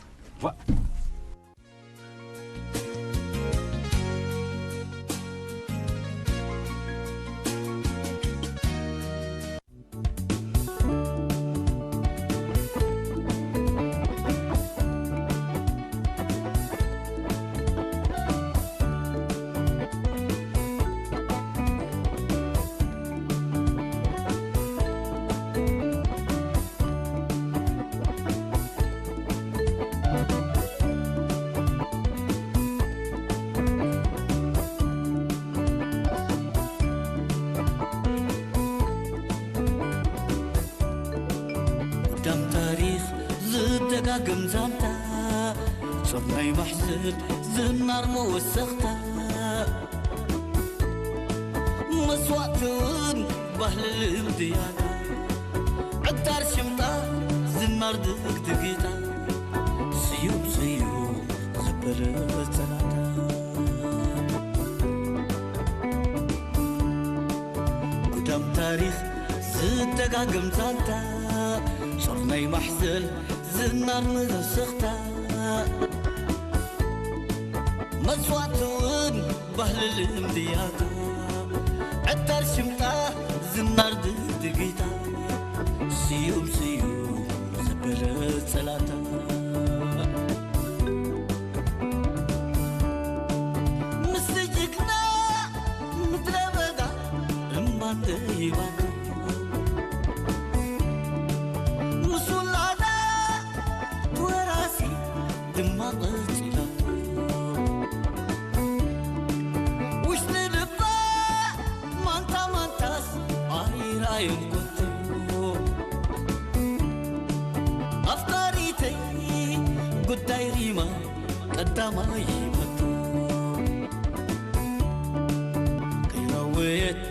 ደም ታሪኽ ዝደጋግም ዛንታ ጾር ናይ ማሕዘን ዝናር መወሰኽታ መስዋእቲ እውን ባህሊ ልምድያታ ዕጣር ሽምጣ ዝናር ድግድጊታ ስዩም ስዩም ዘበለ ጸላታ ጉዳም ታሪኽ ዝደጋግም ዛንታ ጾር ናይ ማሕዘን ዝናር ንዘሰኽታ መስዋእቲ እውን ባህሊ ልምድያታ ዕጣር ሽምጣ ዝናር ድግድጊታ ስዩም ስዩም ዘበለ ጸላታ ምስቲ ጅግና ምድረ በዳ እምባ እንተሂባቶ ምስ ውላዳ ወራሲ ድማ ቀጺላቶ ውሽጢ ልባ ማንታ ማንታስ ኣይራየን ከቶ ኣፍቃሪተይ ጉዳይ ሪማ ቀዳማይ መቶ ከይረወየት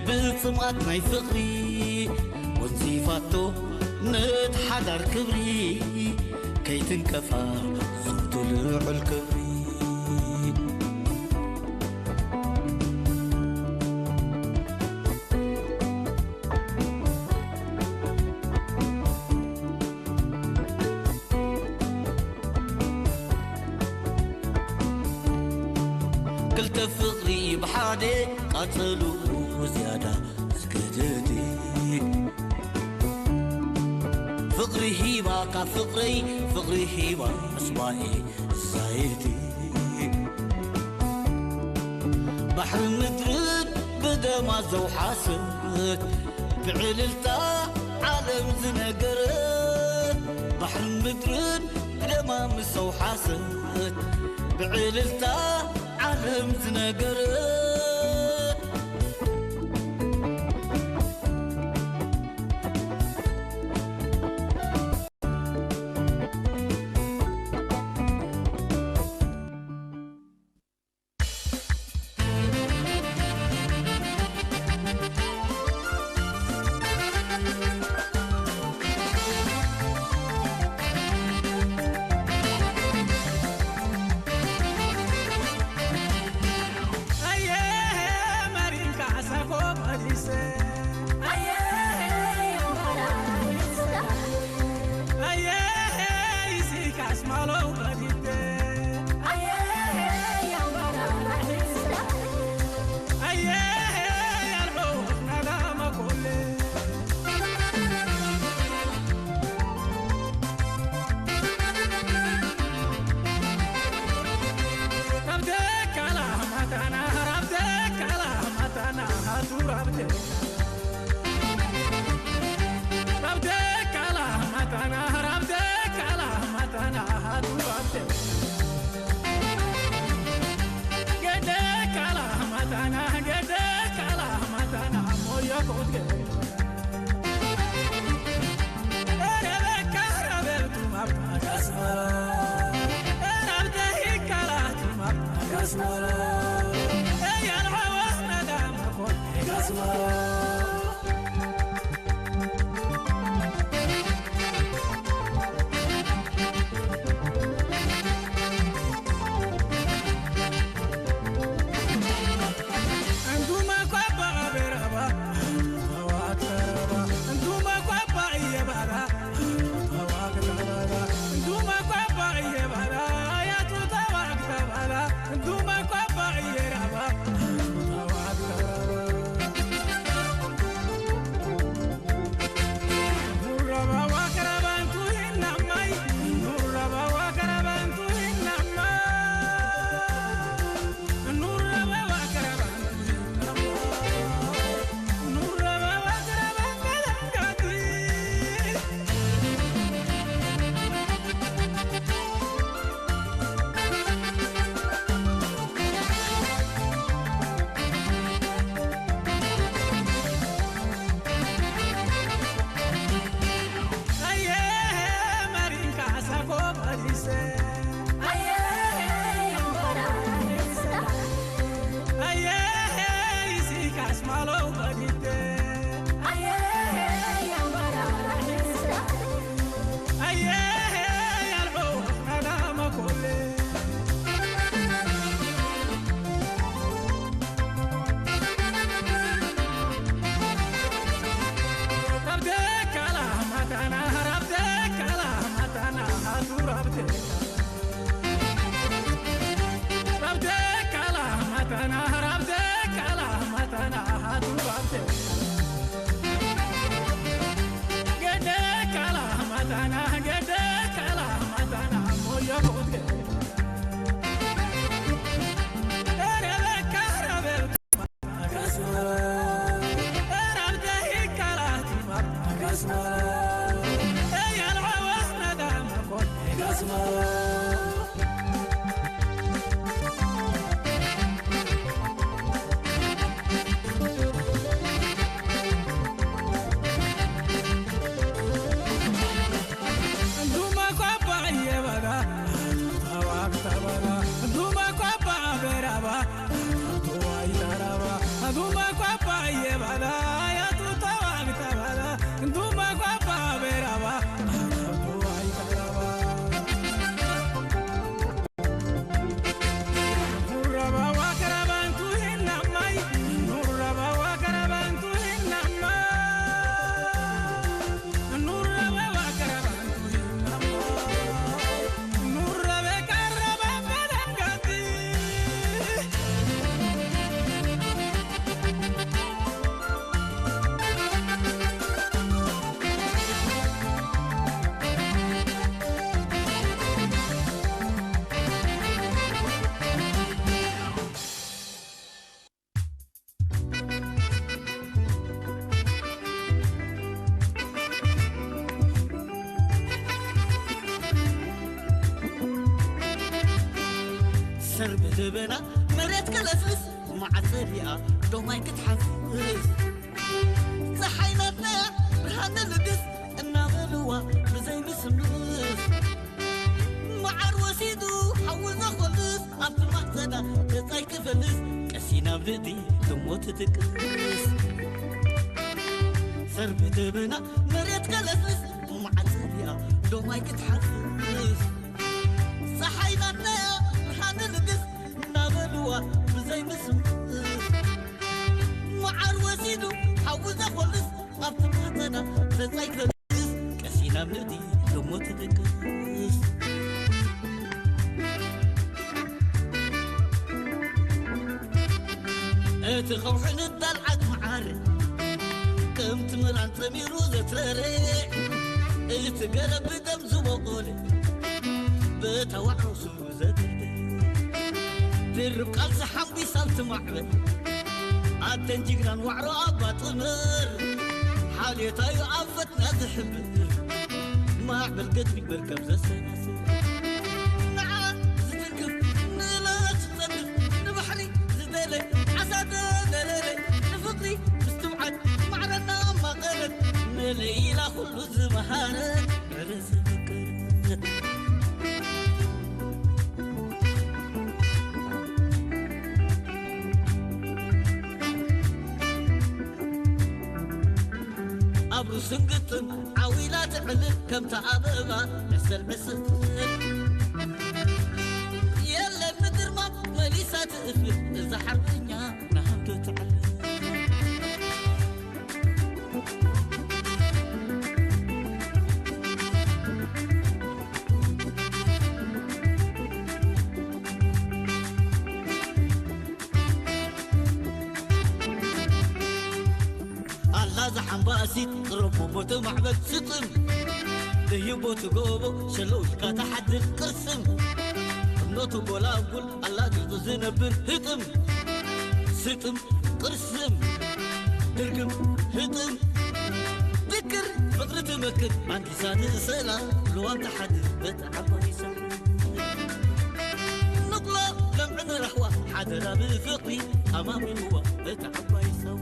ብጽምኣት ናይ ፍቕሪ ወንዚፋቶ ነቲ ሓዳር ክብሪ ከይትንከፋ ዘውቱ ልዑል ክብሪ ክልተ ፍቕሪ ብሓደ ቃጸሉ ዝያዳ ዝገደደ ፍቕሪ ሂባ ካብ ፍቕረይ ፍቕሪ ሂባ ዕስባኤ ዛየደ ባሕርን ምድርን ብደማ ዘውሓሰት ብዕልልታ ዓለም ዝነገረት ባሕርን ምድርን ብደማ ምስ ኣውሓሰት ብዕልልታ ዓለም ዝነገረት ሰር ብደበና መሬት ከለስልስ፣ መዓት ጸሊኣ ዶማይ ክትሓፍስ፣ ጸሓይ ናትና ብርሃን ንልግስ እናበልዋ ብዘይ ምስምስ፣ መዓር ወሲዱ ሓዊ ዘኾልስ፣ ኣብቲ ማዕጸዳ ገጻይ ክፈልስ፣ ቀሲ ናብ ልዕሊ ደሞ ትድቅስ። ሰር ብደበና መሬት ከለስልስ፣ መዓት ጸሊኣ ዶማይ ክትሓፍስ፣ ጸሓይ ናትና ብርሃን ንልግስ እናበልዋ ብዘይ ምስምስ፣ መዓር ወሲዱ ሓዊ ዘኾልስ፣ ኣብቲ ማዕጸዳ ገጻይ ክፈልስ፣ ቀሲ ናብ ልዕሊ ደሞ ትድቅስ። እቲ ከውሒ ንዳልዓት መዓር ከም ትምራን ጸሚሩ ዘትረረ፣ እቲ ገረብ ብደም ዝበቖለ በታ ዋዕሮ ስሙ ዘትርትር። ድርብ ቃልሲ ሓንጒስ ኣብቲ ማዕበል ኣተን ጅግናን ዋዕሮ ኣባ ጥምር፣ ሓልዮታዩ ኣብ ፈትና ዝሕብር። ማዕበል ገትሪ መርከብ ዘሰናስል፣ ንዓ ዝትንክፍ ንእለት ዝጸድፍ፣ ንባሕሪ ዝደለ ዓሳ ተደለለ፣ ንፍቕሪ ምስትብዓል ማዕረና ማቐረት፣ ንልኢላ ኩሉ ዝመሃረት ዕረ ዘፍቅር። ትንግጥም ዓዊላ ትዕልል ከምታ ኣበባ ዕሰል ዕስል። የለን ምድርማ መሊሳ ትእፍፍ እዛ ሓርበኛ ናሃምዶ ትዕልል። ኣላ ዝሓምባሲት ቅረቦ ቦቲ ማዕበል ስጥም። ደይቦቲ ጎቦ ሸለው ኢልካ ትሓድር ቅርስም። እምነቱ ጎላጉል ኣላጊጹ ዝነብር ህጥም። ስጥም ቅርስም ድርግም ህጥም። ትክር ፍቕሪ ትመክር ኣንዲሳ ንሰላ ልዋም ትሓድር በቲ ዓባይ ሰው። ንቕሎ ለምዕን ራህዋ ሓደራ ብፍቕሪ ኣማሚንዋ በቲ ዓባይ ሰው።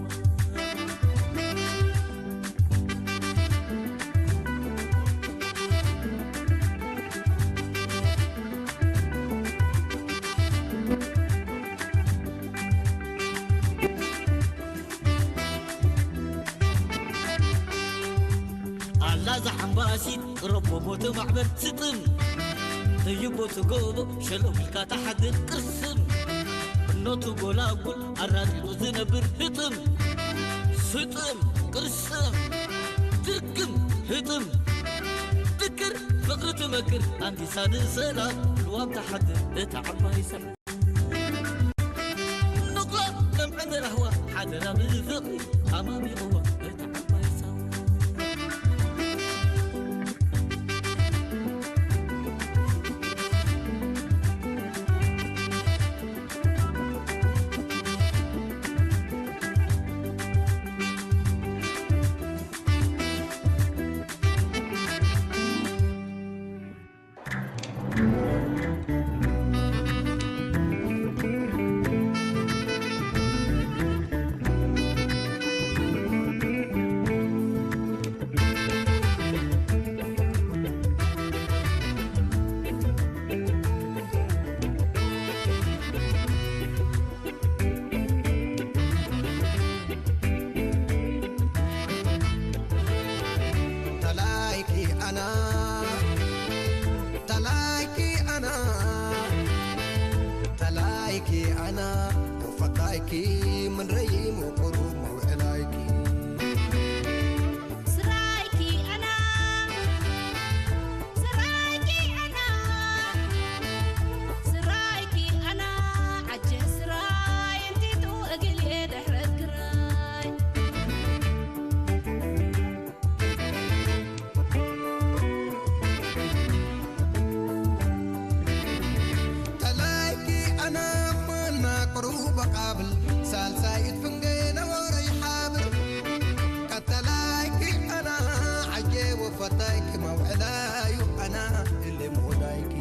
ኣላ ዝሓምባሲት ቅረቦ ቦቲ ማዕበል ስጥም። ደይቦቲ ጎቦ ሸለው ኢልካ ትሓድር ቅርስም። እምነቱ ጎላጉል ኣራጢጡ ዝነብር ህጥም። ስጥም ቅርስም ድርግም ህጥም። ትክር ፍቕሪ ትመክር ኣንዲሳ ንሰላ ልዋም ትሓድር እታ ዓባይ ሰው። ንቕሎ ለምዕን ራህዋ ሓደራ ብፍቕሪ ኣማሚቕዋ እታ ዓባይ ሰው። ተላይኪ ኣና፣ ተላይኪ ኣና፣ ተላይኪ ኣና፣ ወፈታይኪ ምን ረይም ወቁሩብ መውዕላይኪ። ስራይኪ ኣና፣ ስራይኪ ኣና፣ ስራይኪ ኣና፣ ዓጀ ስራይ እንቲቱ እግል የድሕረት ክራይ። ተላይኪ ኣና መና ቅሩብ ቃብል ሳልሳይት ፍንገ ነወረ ይሓብር። ቀተላይኪ ኣና ዓየ ወፈታይኪ መውዕላዩ ኣና እለ መውዳይኪ።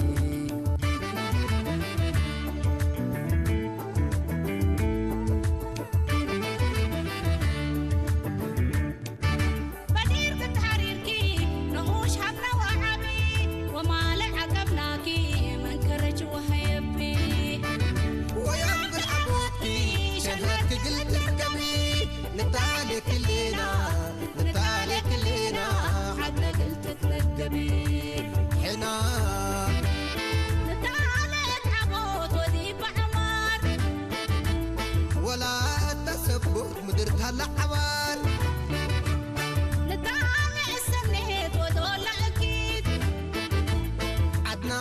በዲርኪ ተሓሪርኪ ንኡሽ ሃብና ወዓቢ ወማለ ዓቀብናኪ መንከረች ወሃየቢ። ወያም ብልዓቦትኪ ሸናትኪ ግልትርከቢ ንታለ ክሌና ንታለ ክሌና ሓድነ ግልትትነገቢ ሕና ንታለ ዓቦት ወዲ በዓማር ወላ እታ ሰቦት ምድር ታላ ዓባር ንጣዕሚ እሰኔት ወዶላ እኪት ዓድና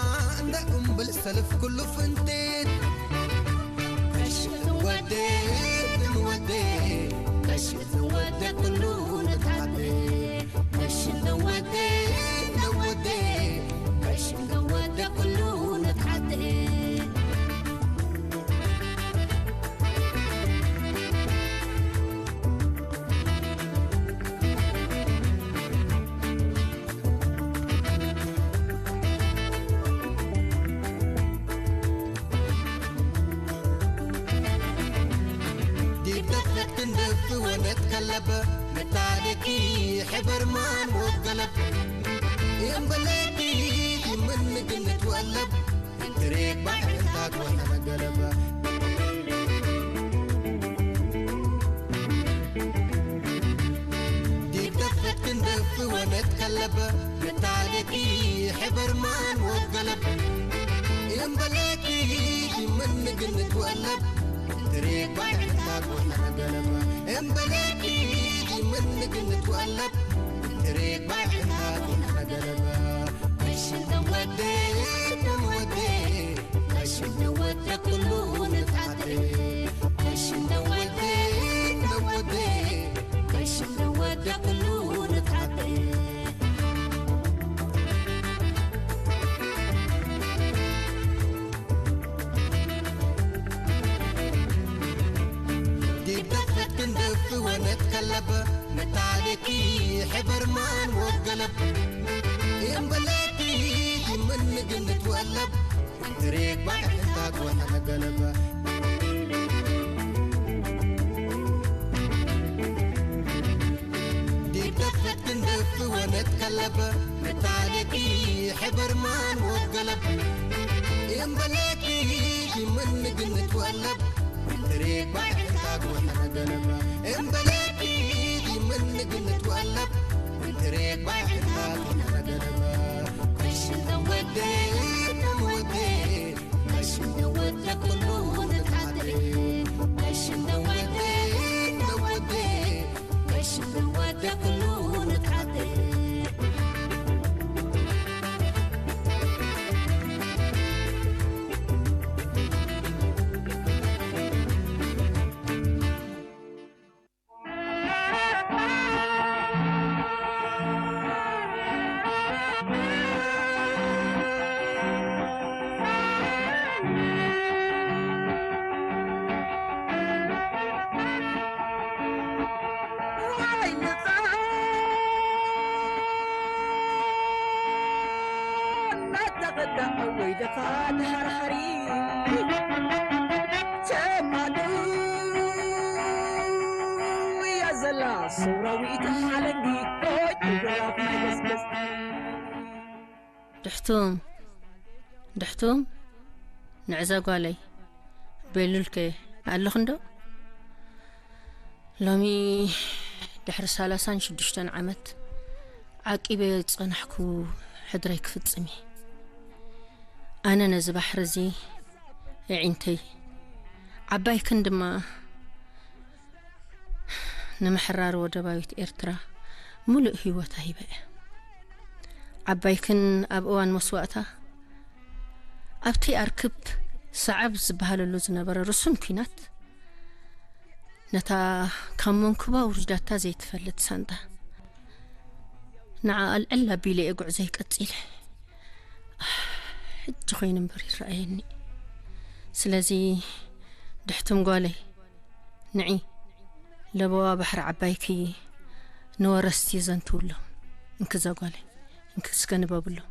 እንደ እምብል ሰልፍ ኩሉ ፍንቲት። ከሽፍን ወደ ወደ ከሽፍን ወደ ኩሉ ንታደ። ከሽፍን ወደ ወደ ከሽፍን ወደ ኩሉ ንታደ። ዲብ ደፈት ክንደፍ ወነት ከለበ ምታደኪ ሕበር ማን ወገለብ እምበለኪ ይምን ግንት ወለብ ትሬክ ባሕርታት ወሐመ ገለበ ዲብ ደፈት ክንደ ፍወነት ከለበ መታለኪ ሕበር ማን ወገለብ እምበለኪ ምንግን ትወለብ ትሬክ ባዕታ ጎና ገለበ እምበለኪ ምንግን ትወለብ ትሬክ ባዕታ ጎና ገለበ እሽን ወደ ወደ እሽን ወደ ኩሉ ንጣደ እሽን ወደ ወደ እሽን ወደ ኩሉ ንጣደ ዲደፈት ክንደፍ ወነት ከለብ መታለኪ ሕበር ማን ወገለብ እምበለኪ ምንግን ትወለብ ትሬክ ባዕታ ጎና ገለብ ዲደፈት ክንደፍ ወነት ከለብ መታለኪ ሕበር ማን ወገለብ እምበለኪ ምንግን ትወለብ ትሬክ ባዕታ ጎና ገለብ እምበለኪ ምንግን ትወለብ ትሬክ ባዕታ ጎና ገለብ እሽን ወደ ወደ እሽን ወደ ኩሉ ንጣደ እሽን ወደ ወደ እሽን ወደ ኩሉ ንጣደ ድሕቱም ድሕቱም ንዕዘ ጓለይ በሉልከ ኣለኹ እንዶ ሎሚ ድሕሪ ሰላሳን ሽዱሽተን ዓመት ዓቂበዮ ዝጸናሕኩ ሕድረይ ክፍጽም እየ ኣነ ነዚ ባሕሪ እዚ የዒንተይ ዓባይክን ድማ ንምሕራር ወደባዊት ኤርትራ ምሉእ ህይወታ ሂበ እያ። ዓባይክን ኣብ እዋን መስዋእታ ኣብቲ ኣርክብ ሰዓብ ዝበሃለሉ ዝነበረ ርሱን ኲናት ነታ ካብ መንኩባ ውሪዳታ ዘይትፈልጥ ሳንጣ ንዓ ኣልዕል ኣቢለ እየ ጉዕዞይ ቀጺለ። ሕጂ ኮይኑ እምበር ይረኣየኒ። ስለዚ ድሕትም ጓለይ ንዒ ለበዋ ባሕሪ ዓባይኪ ንወረስቲ ዘንትውሎም እንክዛ ጓለይ እንክስከ ንበብሎም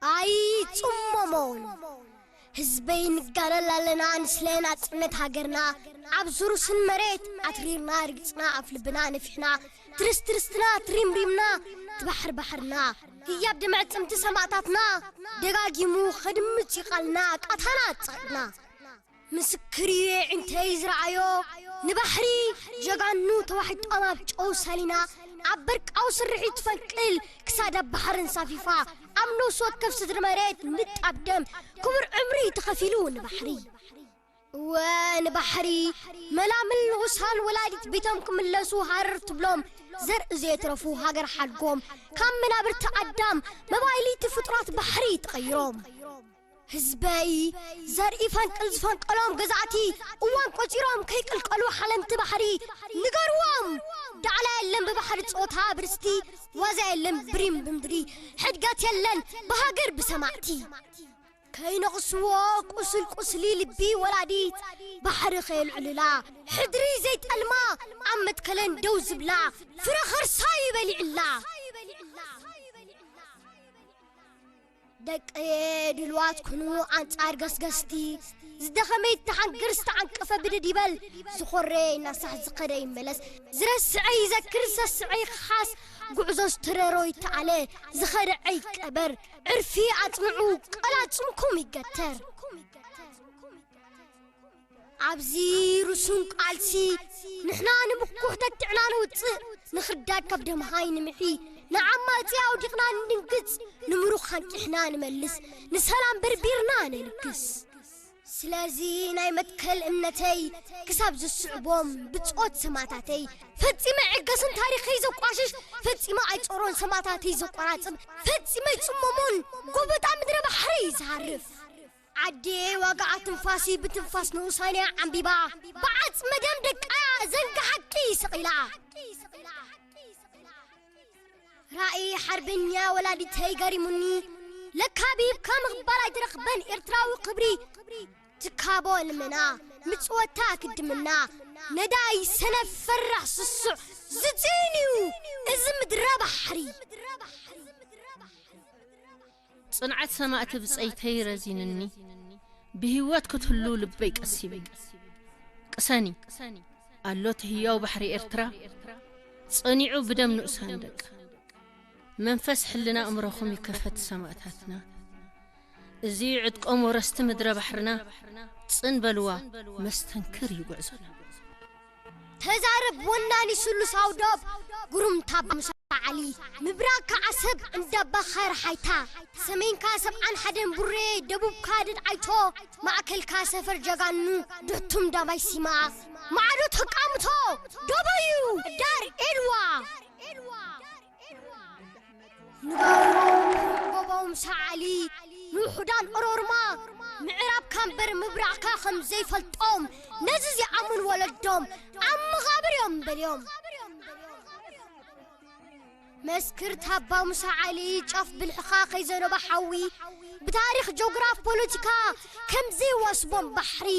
ኣይጽመሞን ህዝበይ ንጋደል ኣለና ንስለ ናጽነት ሃገርና ኣብ ዙሩስን መሬት ኣትሪርና ርግጽና ኣፍ ልብና ነፊሕና ትርስትርስትና ትሪምሪምና ትባሕር ባሕርና ህያብ ደመዕጽምቲ ሰማእታትና ደጋጊሙ ኸድምጽ ይቓልና ቃታና ጸቕጥና ምስክር እዩ የዒንተይ ዝረኣዮ ንባሕሪ ጀጋኑ ተዋሒጦም ኣብ ጨው ሰሊና ኣብ በርቃዊ ስርሒት ትፈንቅል ክሳድ ኣብ ባሕሪ እንሳፊፋ ኣብ ነፍሲ ወከፍ ስድሪ መሬት ንጣብ ደም ክቡር ዕምሪ ተኸፊሉ ንባሕሪ እወ ንባሕሪ መላምል ንኡሳን ወላዲት ቤቶም ክምለሱ ሃረር ትብሎም ዘርኢ ዘየትረፉ ሃገር ሓድጎም ካብ መናብርቲ ኣዳም መባይሊቲ ፍጡራት ባሕሪ ተቐይሮም ህዝበይ ዘርኢ ፈንቅል ዝፈንቀሎም ገዛእቲ እዋን ቆጺሮም ከይቅልቀሉ ሓለምቲ ባሕሪ ንገርዎም ዳዕላ የለን ብባሕሪ ጾታ ብርስቲ ዋዛ የለን ብሪም ብምድሪ ሕድገት የለን ብሃገር ብሰማእቲ ከይነቕስዎ ቁስል ቁስሊ ልቢ ወላዲት ባሕሪ ከየልዕልላ ሕድሪ ዘይጠልማ ኣብ መትከለን ደው ዝብላ ፍረ ኸርሳ ይበሊዕላ ደቀየ ድልዋት ኩኑ ኣንጻር ገስገስቲ ዝደኸመ ይተሓንግር ዝተዓንቀፈ ብድድ ይበል ዝኾረ ይናሳሕ ዝኸደ ይመለስ ዝረስዐ ይዘክር ዝሰስዐ ይኸሓስ ጉዕዞ ዝተረሮ ይተኣለ ዝኸደዐ ይቀበር ዕርፊ ኣጽንዑ ቀላጽምኩም ይገተር ኣብዚ ርሱን ቃልሲ ንሕና ንምኩሕ ተትዕና ንውፅእ፣ ንኽዳድ ካብ ደምሃይ ንምሒ፣ ንዓማፂ ኣውዲቕና ንድንግፅ፣ ንምሩኽ ሃንቂሕና ንመልስ፣ ንሰላም በርቢርና ነንግስ። ስለዚ ናይ መትከል እምነተይ ክሳብ ዝስዕቦም ብጾት ሰማእታተይ ፈጺመ ዕገስን ታሪኸይ ዘቋሽሽ፣ ፈጺመ ኣይጾሮን ሰማእታተይ ዘቆራጽብ፣ ፈጺመ ኣይጽመሞን ጎበጣ ምድረ ባሕሪ ዝሃርፍ። ዓዲ ዋጋ ትንፋሲ ብትንፋስ ንኡሳንያ ዓምቢባ፣ ብዓጽመ ደም ደቃ ዘንጋ ሓቂ ሰቒላ። ራእይ ሓርበኛ ወላዲተይ ገሪሙኒ፣ ለካ ብሂብካ ምቕባል ኣይትረኽበን ኤርትራዊ ክብሪ። ትካቦ ልመና፣ ምጽወታ ክድምና፣ ነዳይ ሰነፍ ፈራሕ ስሱዕ፣ ዝጽእን እዩ እዚ ምድረ ባሕሪ። ጽንዓት ሰማእቲ ብጸይተይ ረዚንኒ፣ ብህይወት ክትህሉ ልበይ ቀሲቡ። ቅሰኒ፣ ኣሎ እቲ ህያው ባሕሪ ኤርትራ፣ ጸኒዑ ብደም ንኡሳን ደቃ። መንፈስ ሕልና እምሮኹም ይከፈት ሰማእታትና። እዚ ዕጥቆም ወረስቲ ምድረ ባሕርና፣ ጽን በልዋ፣ መስተንክር እዩ ጉዕዞና። ተዛረብ ወናኒ ስሉሳዊ ዶብ፣ ጉሩምታ ባምሳ ዓሊ፣ ምብራቕካ ዓሰብ እንዳባኸር ሓይታ፣ ሰሜንካ ሰብዓን ሓደን ቡሬ፣ ደቡብካ ድድ ዓይቶ፣ ማእከልካ ሰፈር ጀጋኑ፣ ድሕቱም ዳባይ ሲማ፣ ማዕዶ ተቃምቶ፣ ዶበዩ፣ ዳር ኤልዋ። ንጋሮ ጎቦ ምሳዓሊ፣ ንውሑዳን ኦሮርማ፣ ምዕራብካ እምበር ምብራቕካ ከም ዘይፈልጦም፣ ነዚ ዚኣምን ወለዶም ኣብ መቓብር እዮም በልዮም። መስክር ታባ ሙሳ ዓሊ፣ ጫፍ ብልሕኻ ከይዘነቦ ሓዊ፣ ብታሪኽ ጆግራፍ ፖለቲካ ከም ዘይዋስቦም ባሕሪ፣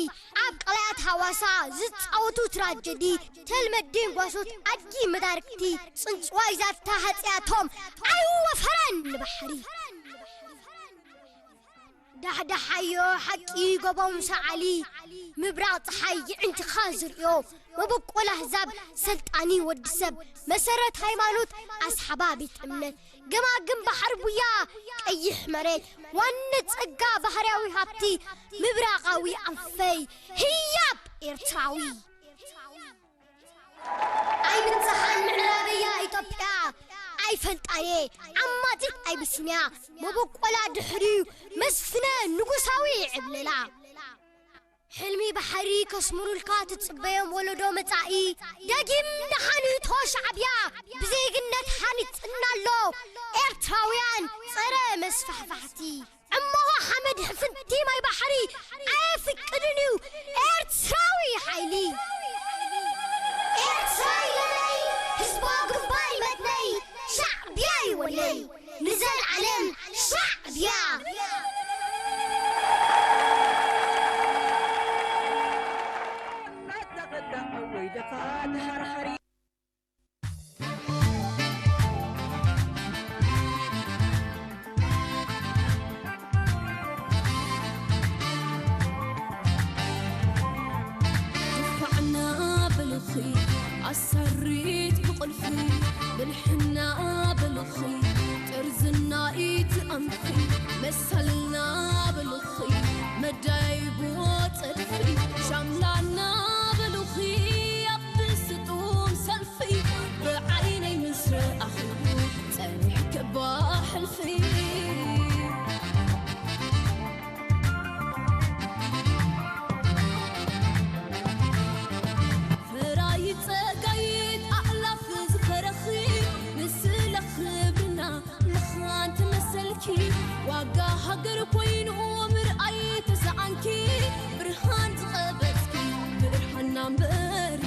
ኣብ ቀላያት ሃዋሳ ዝጻወቱ ትራጀዲ፣ ተልመዲን ጓሶት ኣድጊ መዳርግቲ፣ ጽንጽዋይ ዛታ ሃጽያቶም ኣይወፈረን ንባሕሪ። ዳሕዳሓዮ ሓቂ ጎቦ ሙሳ ዓሊ፣ ምብራቕ ጸሓይ ይዕንትኻ ዝርእዮ፣ መበቆል ኣህዛብ ሰልጣኒ ወዲ ሰብ፣ መሰረት ሃይማኖት ኣስሓባ ቤት እምነት፣ ገማግም ባሕሪ ቡያ፣ ቀይሕ መሬት፣ ዋነት ጸጋ ባህርያዊ ሃብቲ፣ ምብራቓዊ ኣንፈይ፣ ህያብ ኤርትራዊ። ኣይብጽሓን ምዕራበያ ኢትዮጵያ፣ ኣይፈልጣየ ዓማጺት ኣቢሲንያ፣ መበቆላ ድሕሪዩ መስፍነ ንጉሳዊ ዕብለላ። ሕልሚ ባሕሪ ከስምሩልካ ትጽበዮም ወለዶ መጻኢ፣ ደጊም ደሓን ይእቶ ሻዕብያ፣ ብዜግነት ሃኒጽና ኣሎ ኤርትራውያን ጸረ መስፋሕፋሕቲ። ዕሞኻ ሓመድ ሕፍንቲ ማይ ባሕሪ ኣየፍቅድን እዩ ኤርትራዊ ሓይሊ። ኤርትራ ይለለይ፣ ህዝባዊ ግንባር ይመትነይ፣ ሻዕብያ ይወለይ፣ ንዘልዓለም ሻዕብያ። ድፋዕና በልኺ ኣሳሪት ብቑልፊ፣ ብልሕና በልኺ ጥርዝና ኢትኣንፊ፣ መሰልና በልኺ መዳይቦ ጸድፊ፣ ሻምላና በልኺ ኣብ ስጡም ሰልፊ፣ ብዓይነይ ምስ ረኣኹ ጸኒሕኪ እባ ሕልፊ። ፈራይት ጸጋይት ኣእላፍ ዝፈረኺ፣ ንስለ ክብርና ምኻን ተመሰልኪ። ዋጋ ሃገር ኮይኑ ምርኣይ ተሰኣንኪ፣ ብርሃን ዝቐበጽኪ ብርሃንና እምበር።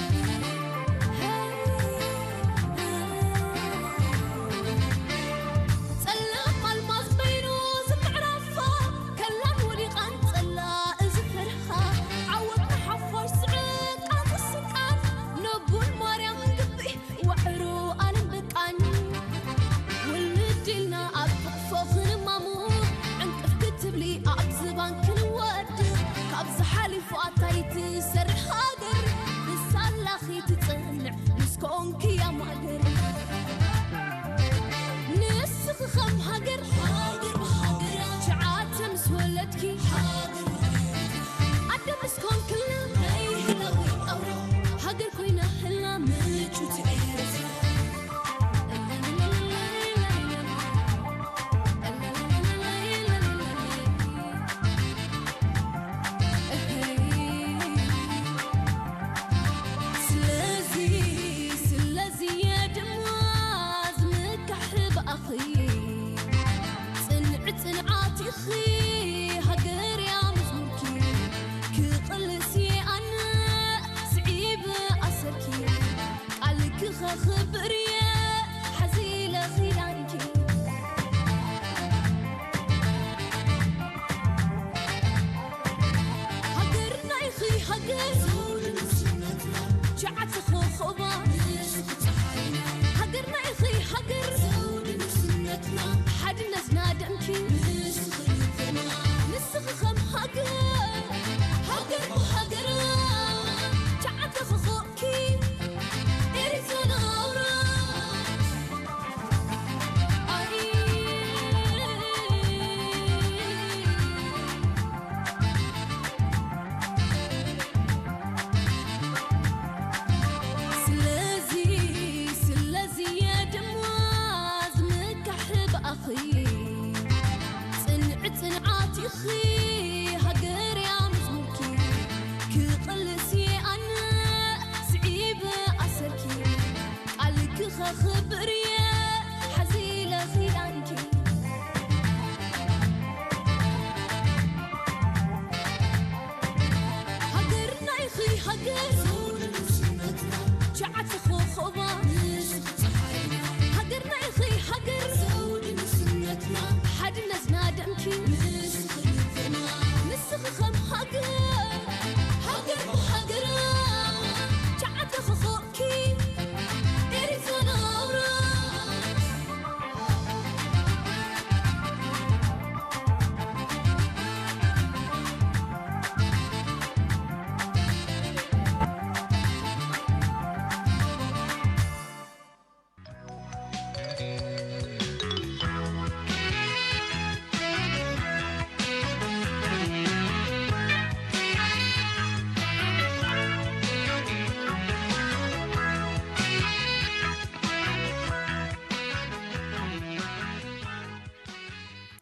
ጸላም ኣልማዝ በይኑ ዝምዕራፋ፣ ከላን ወዲቓን ጸላ እዚ ፈርኻ፣ ዓወት ንሓፋሽ ዝዕቃን ዝስቃን፣ ነቡን ማርያም ግቢ ዋዕሮ ኣለም በቃን። ውልድ ኢልና ኣብ ሕቕፎ ክንማሙ፣ ዕንቅፍ ክትብሊ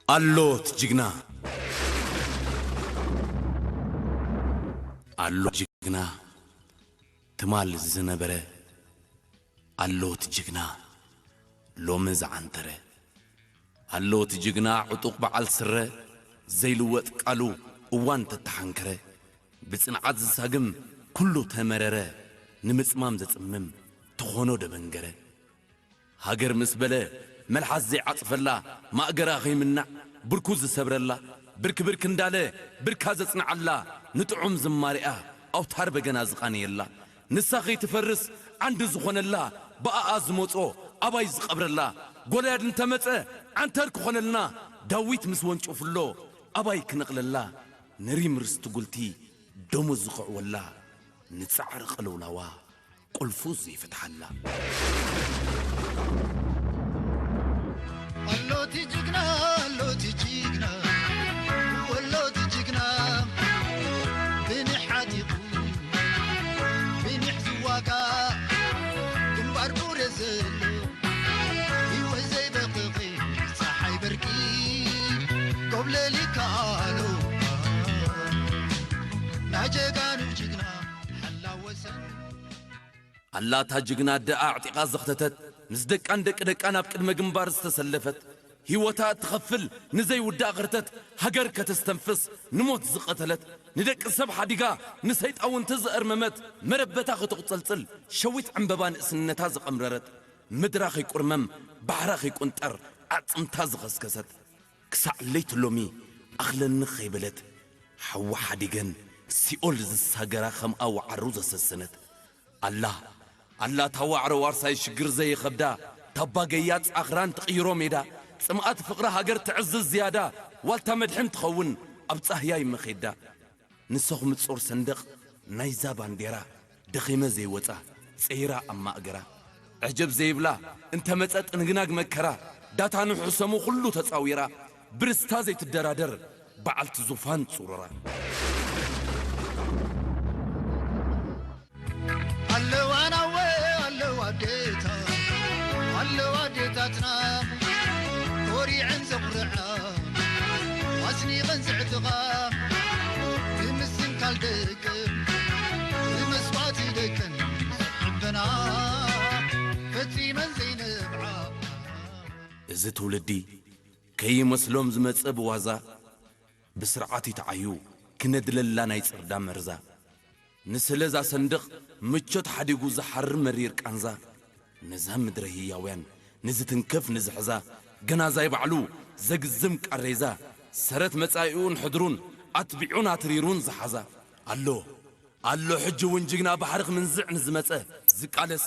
ኣሎ እቲ ጅግና፣ ኣሎ ጅግና፣ ትማል ዝነበረ፣ ኣሎ እቲ ጅግና፣ ሎሚ ዝዓንተረ፣ ኣሎ እቲ ጅግና፣ ዕጡቕ በዓል ስረ፣ ዘይልወጥ ቃሉ፣ እዋን ተተሓንከረ፣ ብጽንዓት ዝሳግም፣ ኩሉ ተመረረ፣ ንምጽማም ዘጽምም፣ ተኾኖ ደበንገረ። ሃገር ምስ በለ፣ መልሓስ ዘይዓጽፈላ፣ ማእገራ ከይምናዕ፣ ብርኩ ዝሰብረላ፣ ብርክ ብርክ እንዳለ፣ ብርካ ዘጽንዓላ፣ ንጥዑም ዝማሬኣ፣ ኣውታር በገና ዝቓነየላ፣ ንሳ ከይትፈርስ፣ ዓንዲ ዝኾነላ፣ ብኣኣ ዝመጾ፣ ኣባይ ዝቐብረላ፣ ጎልያድ እንተመጸ፣ ዓንተር ክኾነልና፣ ዳዊት ምስ ወንጨፉሎ፣ ኣባይ ክነቕለላ፣ ንሪም ርስቲ ጉልቲ፣ ደሙ ዝኽዕወላ፣ ንጻዕሪ ቅልውላዋ፣ ቁልፉ ዘይፈትሓላ። ኣሎቲ ጅግና፣ ኣሎቲ ጅግና፣ ወሎቲ ጅግና፣ ብኒሕ ዓጢቑ፣ ብኒሕ ዝዋጋእ፣ ግንባር ቡሬ ዘሎ፣ ህይወት ዘይበቕቕ፣ ጸሓይ በርቂ፣ ጎብለል ይከኣሎ፣ ናይ ጀጋኑ ጅግና፣ ሓላው ወሰን። ኣላታ ጅግና ኣደኣ ኣዕጢቓ ዘኽተተት፣ ምስ ደቃን ደቂ ደቃን ኣብ ቅድመ ግንባር ዝተሰለፈት፣ ህይወታ እትኸፍል ንዘይውዳእ ኽርተት፣ ሃገር ከተስተንፍስ ንሞት ዝቐተለት፣ ንደቂ ሰብ ሓዲጋ ንሰይጣውንቲ ዘእርመመት፣ መረበታ ኽተቑጸልጽል ሸዊት ዕምበባ ንእስነታ ዘቐምረረት፣ ምድራ ኸይቁርመም ባሕራ ኸይቁንጠር ኣዕጽምታ ዝኸስከሰት፣ ክሳዕ ለይቲ ሎሚ ኣኽለኒ ኸይበለት፣ ሓዊ ሓዲገን ሲኦል ዝሳገራ ኸምኣ ወዓሩ ዘሰሰነት፣ ኣላ፣ ኣላ እታ ዋዕሮ ዋርሳይ ሽግር ዘይኸብዳ፣ ታባ ገያጽ ኣኽራን ትቕይሮ ሜዳ፣ ጽምኣት ፍቕሪ ሃገር ትዕዝዝ ዝያዳ፣ ዋልታ መድሕን ትኸውን ኣብ ጻህያይ መኼዳ። ንሰኹም ጾር ሰንደቕ ናይዛ ባንዴራ፣ ደኺመ ዘይወጻ፣ ጸይራ ኣብ ማእገራ። ዕጀብ ዘይብላ፣ እንተ መጸ ጥንግናግ መከራ፣ ዳታ ንሕሰሙ ኩሉ ተጻዊራ፣ ብርስታ ዘይትደራደር፣ በዓልቲ ዙፋን ጽሩራ። ኣለዋ ናወ ኣለዋ ኣዴታ፣ ኣለዋ ኣዴታትና፣ ኮሪዐን ዘኹርዓ፣ ኣስኒቐን ዘዕጥቓ፣ ብምስንካል ደቀን፣ ብመስዋእቲ ደቀን፣ ዘዕበና፣ ፈጺመን ዘይነብዓ። እዚ ትውልዲ ከይመስሎም ዝመጸ ብዋዛ፣ ብስርዓት ይትዓዩ ክነድለላ ናይ ጽርዳ መርዛ። ንስለዛ ሰንደቕ ምቾት ሓዲጉ ዝሓሪ መሪር ቃንዛ። ነዛ ምድረ ህያውያን ንዝትንከፍ ንዝሕዛ፣ ገናዛይ ባዕሉ ዘግዝም ቃሬዛ፣ ሰረት መጻኢኡን ሕድሩን ኣትቢዑን ኣትሪሩን ዝሓዛ። ኣሎ፣ ኣሎ ሕጂ እውን ጅግና ባሕሪ ክምንዝዕ ንዝመጸ ዝቃለስ፣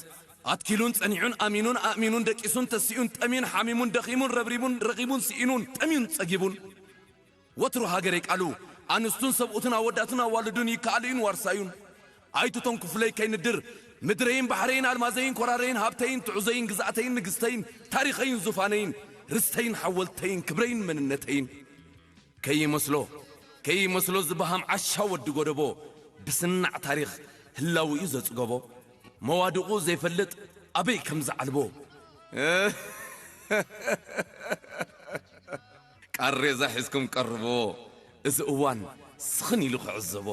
ኣትኪሉን ጸኒዑን ኣሚኑን ኣእሚኑን ደቂሱን ተሲኡን ጠምዩን ሓሚሙን ደኺሙን ረብሪቡን ረኺቡን ስኢኑን ጠምዩን ጸጊቡን። ወትሩ ሃገረይ ቃሉ፣ ኣንስቱን ሰብኡትን ኣወዳትን ኣዋልዱን ይከኣሉዩን ዋርሳዩን። ኣይትተንኩፍለይ ከይንድር፣ ምድረይን ባሕረይን ኣልማዘይን ኮራረይን ሃብተይን ትዑዘይን ግዝኣተይን ንግስተይን ታሪኸይን ዙፋነይን ርስተይን ሓወልተይን ክብረይን መንነተይን። ከይመስሎ፣ ከይመስሎ ዝበሃም ዓሻ ወዲ ጎደቦ፣ ብስናዕ ታሪኽ ህላውኡ ዘጽገቦ፣ መዋድቑ ዘይፈልጥ ኣበይ ከም ዝዓልቦ። ቃሬዛ ሒዝኩም ቀርብዎ፣ እዚ እዋን ስኽን ኢሉ ክዕዘቦ።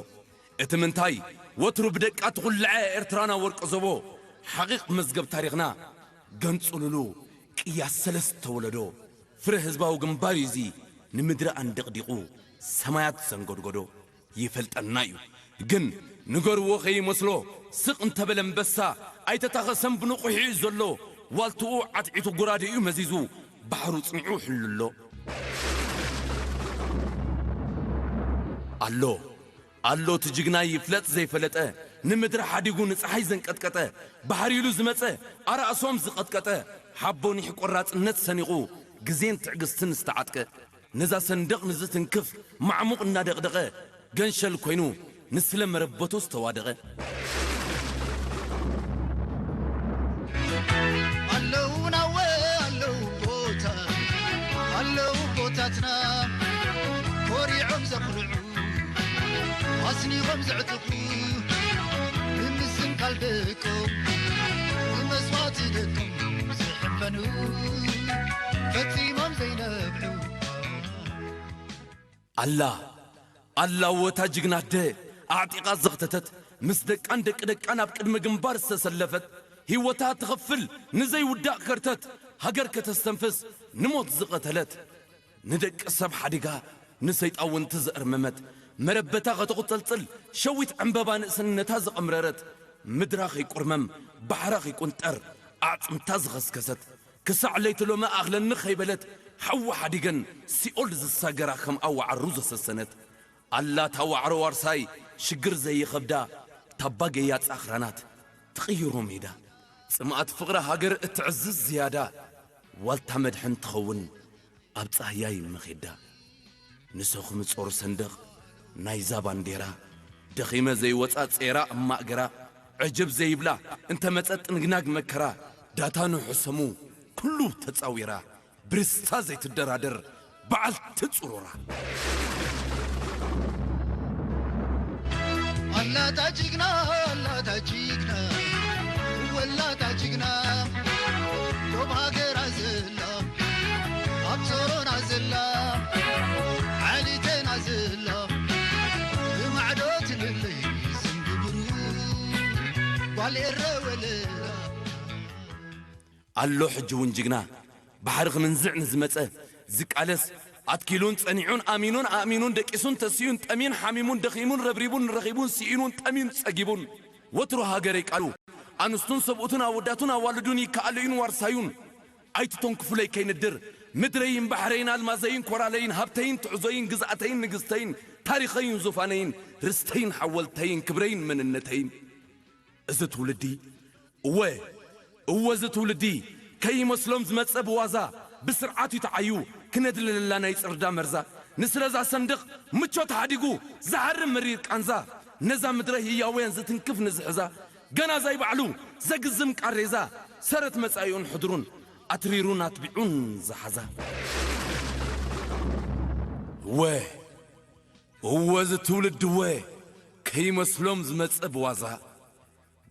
እቲ ምንታይ ወትሩ ብደቃ ትኹልዐ ኤርትራና ወርቂ ዘቦ፣ ሓቒቕ መዝገብ ታሪኽና ገንጽሉሉ ቅያ ሰለስተ ወለዶ። ፍረ ህዝባዊ ግንባር እዩ እዚ ንምድሪ ኣንደቕዲቑ ሰማያት ዘንጎድጎዶ። ይፈልጠና እዩ። ግን ንገርዎ ከይመስሎ፣ ስቕ እንተበለ ኣንበሳ ኣይተታኸሰን ብንቑሕ እዩ ዘሎ። ዋልትኡ ዓትዒቱ ጎራዴኡ መዚዙ ባሕሩ ጽኒዑ ሕሉ ኣሎ። ኣሎ፣ ኣሎ እቲ ጅግና ይፍለጥ ዘይፈለጠ፣ ንምድሪ ሓዲጉ ንጸሓይ ዘንቀጥቀጠ፣ ባሕሪ ኢሉ ዝመጸ፣ ኣራእሶም ዝቐጥቀጠ፣ ሓቦ ኒሕ ቆራጽነት ሰኒቑ፣ ግዜን ትዕግስትን ዝተዓጥቀ። ነዛ ሰንደቕ ንዝትንክፍ ማዕሙቕ እናደቕደቐ፣ ገንሸል ኮይኑ ንስለ መረበቱ ዝተዋደቐ። ኣለዉ ናወ ኣለዉ ቦታ፣ ኣለዉ ቦታትና፣ ኮሪዖም ዘኹርዑ፣ ኣስኒቖም ዘዕጥቑ፣ ብምስንካል ደቆም፣ ብመስዋእቲ ደቆም ዝሕፈኑ፣ ፈጺሞም ዘይነብዑ። ኣላ ኣላ ወታ ጅግና ኣደ ኣዕጢቓ ዘኽተተት፣ ምስ ደቃን ደቂ ደቃን ኣብ ቅድሚ ግንባር ዝተሰለፈት፣ ህይወታ ትኸፍል ንዘይውዳእ ከርተት፣ ሃገር ከተስተንፍስ ንሞት ዝቐተለት፣ ንደቂ ሰብ ሓዲጋ ንሰይጣውንቲ ዘእርመመት፣ መረበታ ከተቑጸልጽል ሸዊት ዕምበባ ንእስነታ ዘቐምረረት፣ ምድራ ከይቁርመም ባሕራ ከይቁንጠር ኣዕጽምታ ዝኸስከሰት፣ ክሳዕ ለይቲ ሎሚ ኣኽለኒ ከይበለት፣ ሓዊ ሓዲገን ሲኦል ዝሳገራ ከም ኣዋዓሩ ዘሰሰነት፣ ኣላ ታዋዕሮ ዋርሳይ ሽግር ዘይኸብዳ፣ ታባ ገያጽ ኣኽራናት ትቕይሮ ሜዳ፣ ጽምኣት ፍቕሪ ሃገር እትዕዝዝ ዝያዳ፣ ዋልታ መድሕን ትኸውን ኣብ ጻህያይ መኼዳ። ንሰኹም ጾር ሰንደቕ ናይዛ ባንዴራ፣ ደኺመ ዘይወጻ ጼራ እማእገራ፣ ዕጅብ ዘይብላ እንተ መጸ ጥንግናግ መከራ፣ ዳታ ንሕሰሙ ኩሉ ተጻዊራ፣ ብርስታ ዘይትደራደር በዓልቲ ጽሩራ። ኣላታ ጅግና ኣላታ ጅግና ወላታ ጅግና ዶብ ሃገራ ዘላ ኣብ ጾሮና ዘላ ዓሊተና ዘላ ብማዕዶ ትልለይ ስንግብሩ ጓል ኤረ ወለላ። ኣሎ ሕጂ እውን ጅግና ባሕሪ ክምንዝዕ ንዝመጸ ዝቃለስ ኣትኪሉን ጸኒዑን ኣሚኑን ኣእሚኑን ደቂሱን ተስዩን ጠምዩን ሓሚሙን ደኺሙን ረብሪቡን ረኺቡን ስኢኑን ጠምዩን ጸጊቡን ወትሩ ሃገረይ ቃሉ ኣንስቱን ሰብኡቱን ኣወዳቱን ኣዋልዱን ይከኣለዩን ዋርሳዩን ኣይትተንክፉለይ ከይንድር ምድረይን ባሕረይን ኣልማዘይን ኮራለይን ሃብተይን ትዕዞይን ግዝኣተይን ንግስተይን ታሪኸይን ዙፋነይን ርስተይን ሓወልተይን ክብረይን መንነተይን እዚ ትውልዲ እወ እወ እዚ ትውልዲ ከይመስሎም ዝመጸ ብዋዛ ብስርዓት እዩ ተዓዩ ክነድልለላ ናይ ጽርዳ መርዛ ንስለዛ ሰንድቕ ምቾት ሓዲጉ ዝሃርም መሪር ቃንዛ ነዛ ምድረ ህያውያን ዝትንክፍ ንዝሕዛ ገና ዛይ ባዕሉ ዘግዝም ቃሬዛ ሰረት መጻኢኡን ሕድሩን ኣትሪሩን ኣትቢዑን ዝሓዛ እወ እወ እዚ ትውልዲ እወ ከይመስሎም ዝመጸ ብዋዛ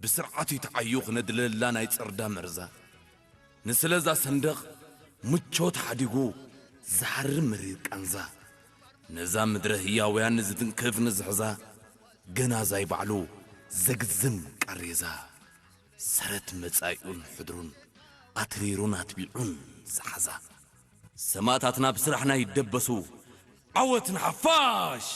ብስርዓቱ ይተዓዩ ክነድለላ ናይ ጽርዳ መርዛ ንስለዛ ሰንደቕ ምቾት ሓዲጉ ዝሃርም መሪር ቃንዛ ነዛ ምድረ ህያውያን ንዝትንክፍ ንዝሕዛ ገና ዛይ ባዕሉ ዘግዝም ቃሬዛ ሰረት መጻኢኡን ሕድሩን ኣትሪሩን ኣትቢዑን ዝሓዛ ሰማእታትና ብስራሕና ይደበሱ ዓወት ንሓፋሽ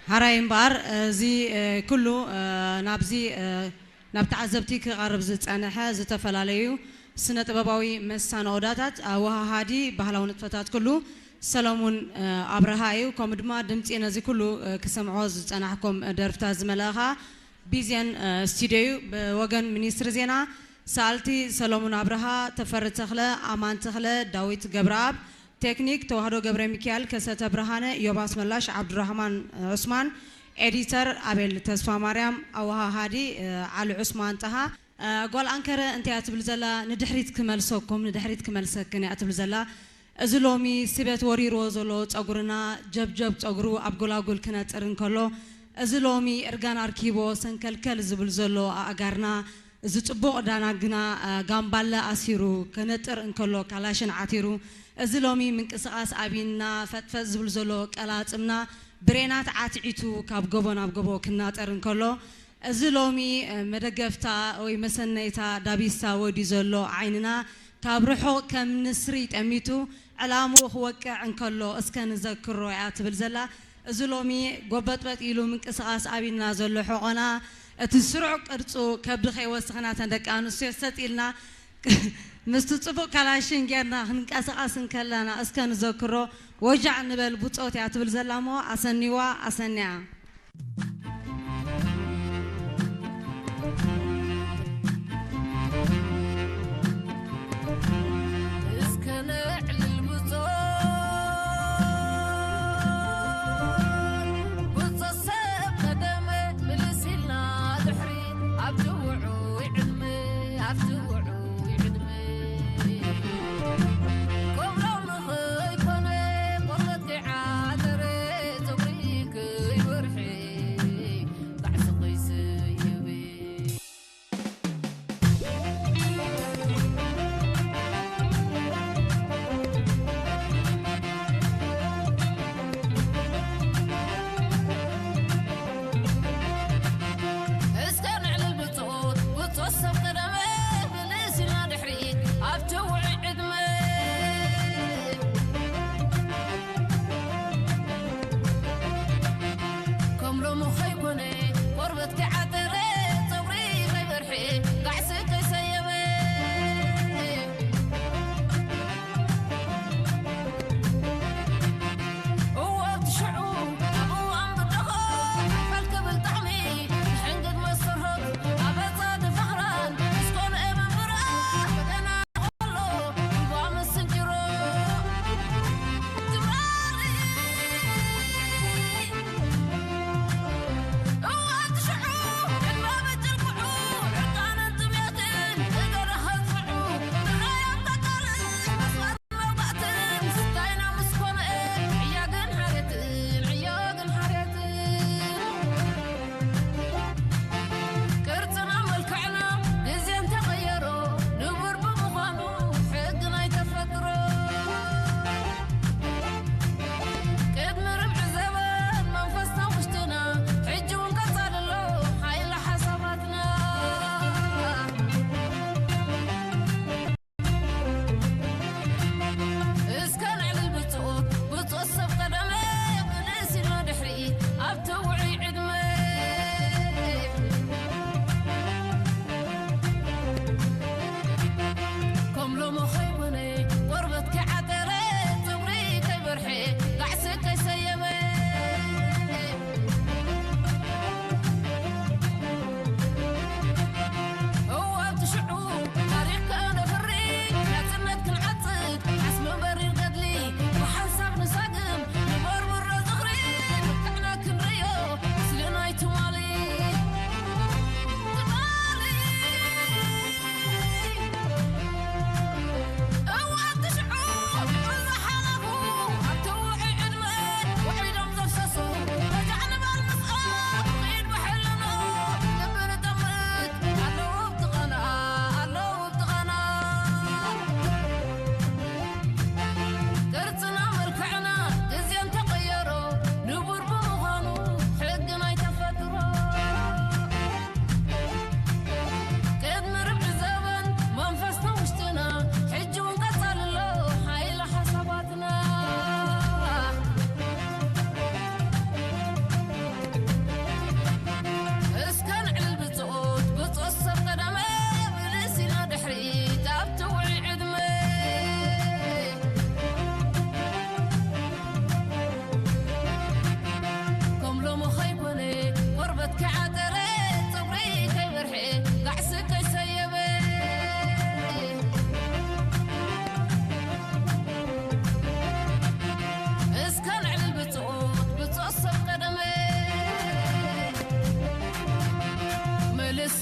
ሓራይ እምበኣር እዚ ኩሉ ናብዚ ናብ ተዓዘብቲ ክቐርብ ዝጸንሐ ዝተፈላለዩ ስነ ጥበባዊ መሳነኦዳታት ኣወሃሃዲ ባህላዊ ንጥፈታት ኩሉ ሰለሙን ኣብርሃ እዩ። ከምኡ ድማ ድምፂ ነዚ ኩሉ ክሰምዖ ዝጸናሕኩም ደርፍታት ዝመልኣ ኸኣ ቢዜን ስቱድዮ እዩ። ብወገን ሚኒስትሪ ዜና ሰኣልቲ ሰለሙን ኣብርሃ፣ ተፈሪ ተኽለ፣ ኣማን ተኽለ፣ ዳዊት ገብረኣብ፣ ቴክኒክ ተዋህዶ ገብረሚካኤል ከሰተ ብርሃነ፣ ዮብ ኣስመላሽ፣ ዓብዱራህማን ዑስማን፣ ኤዲተር ኣቤል ተስፋማርያም፣ ኣወሃሃዲ ዓሊ ዑስማን ጣሃ። ጓል ኣንከረ እንታይ እያ ትብል ዘላ? ንድሕሪት ክመልሰኩም፣ ንድሕሪት ክመልሰክን እያ ትብል ዘላ። እዚ ሎሚ ስበት ወሪርዎ ዘሎ ጸጉርና ጀብጀብ ጸጉሩ ኣብ ጎላጉል ክነጥር እንከሎ፣ እዚ ሎሚ እርጋን ኣርኪቦ ሰንከልከል ዝብል ዘሎ ኣእጋርና፣ እዚ ጽቡቕ ዳና ግና ጋምባለ ኣሲሩ ክነጥር እንከሎ ካላሽን ዓቲሩ፣ እዚ ሎሚ ምንቅስቓስ ኣቢንና ፈጥፈጥ ዝብል ዘሎ ቀላጽምና ብሬናት ዓትዒቱ ካብ ጎቦ ናብ ጎቦ ክናጠር እንከሎ፣ እዚ ሎሚ መደገፍታ ወይ መሰነይታ ዳቢሳ ወዲ ዘሎ ዓይንና ካብ ርሑቕ ከም ንስሪ ጠሚቱ ዕላምኡ ክወቅዕ እንከሎ እስከ ንዘክሮ እያ ትብል ዘላ። እዚ ሎሚ ጎበጥበጥ ኢሉ ምንቅስቓስ ኣቢልና ዘሎ ሕቖና እቲ ስሩዕ ቅርጹ ከብዲ ከይወስኽና ተን ደቂ ኣንስትዮ ሰጥ ኢልና ምስቲ ጽቡቕ ካላሽን ጌርና ክንቀሳቐስ እንከለና እስከ ንዘክሮ ወጃዕ ንበል ብጾት እያ ትብል ዘላ እሞ ኣሰኒዋ ኣሰኒያ።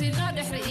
ኢልካ ድሕሪ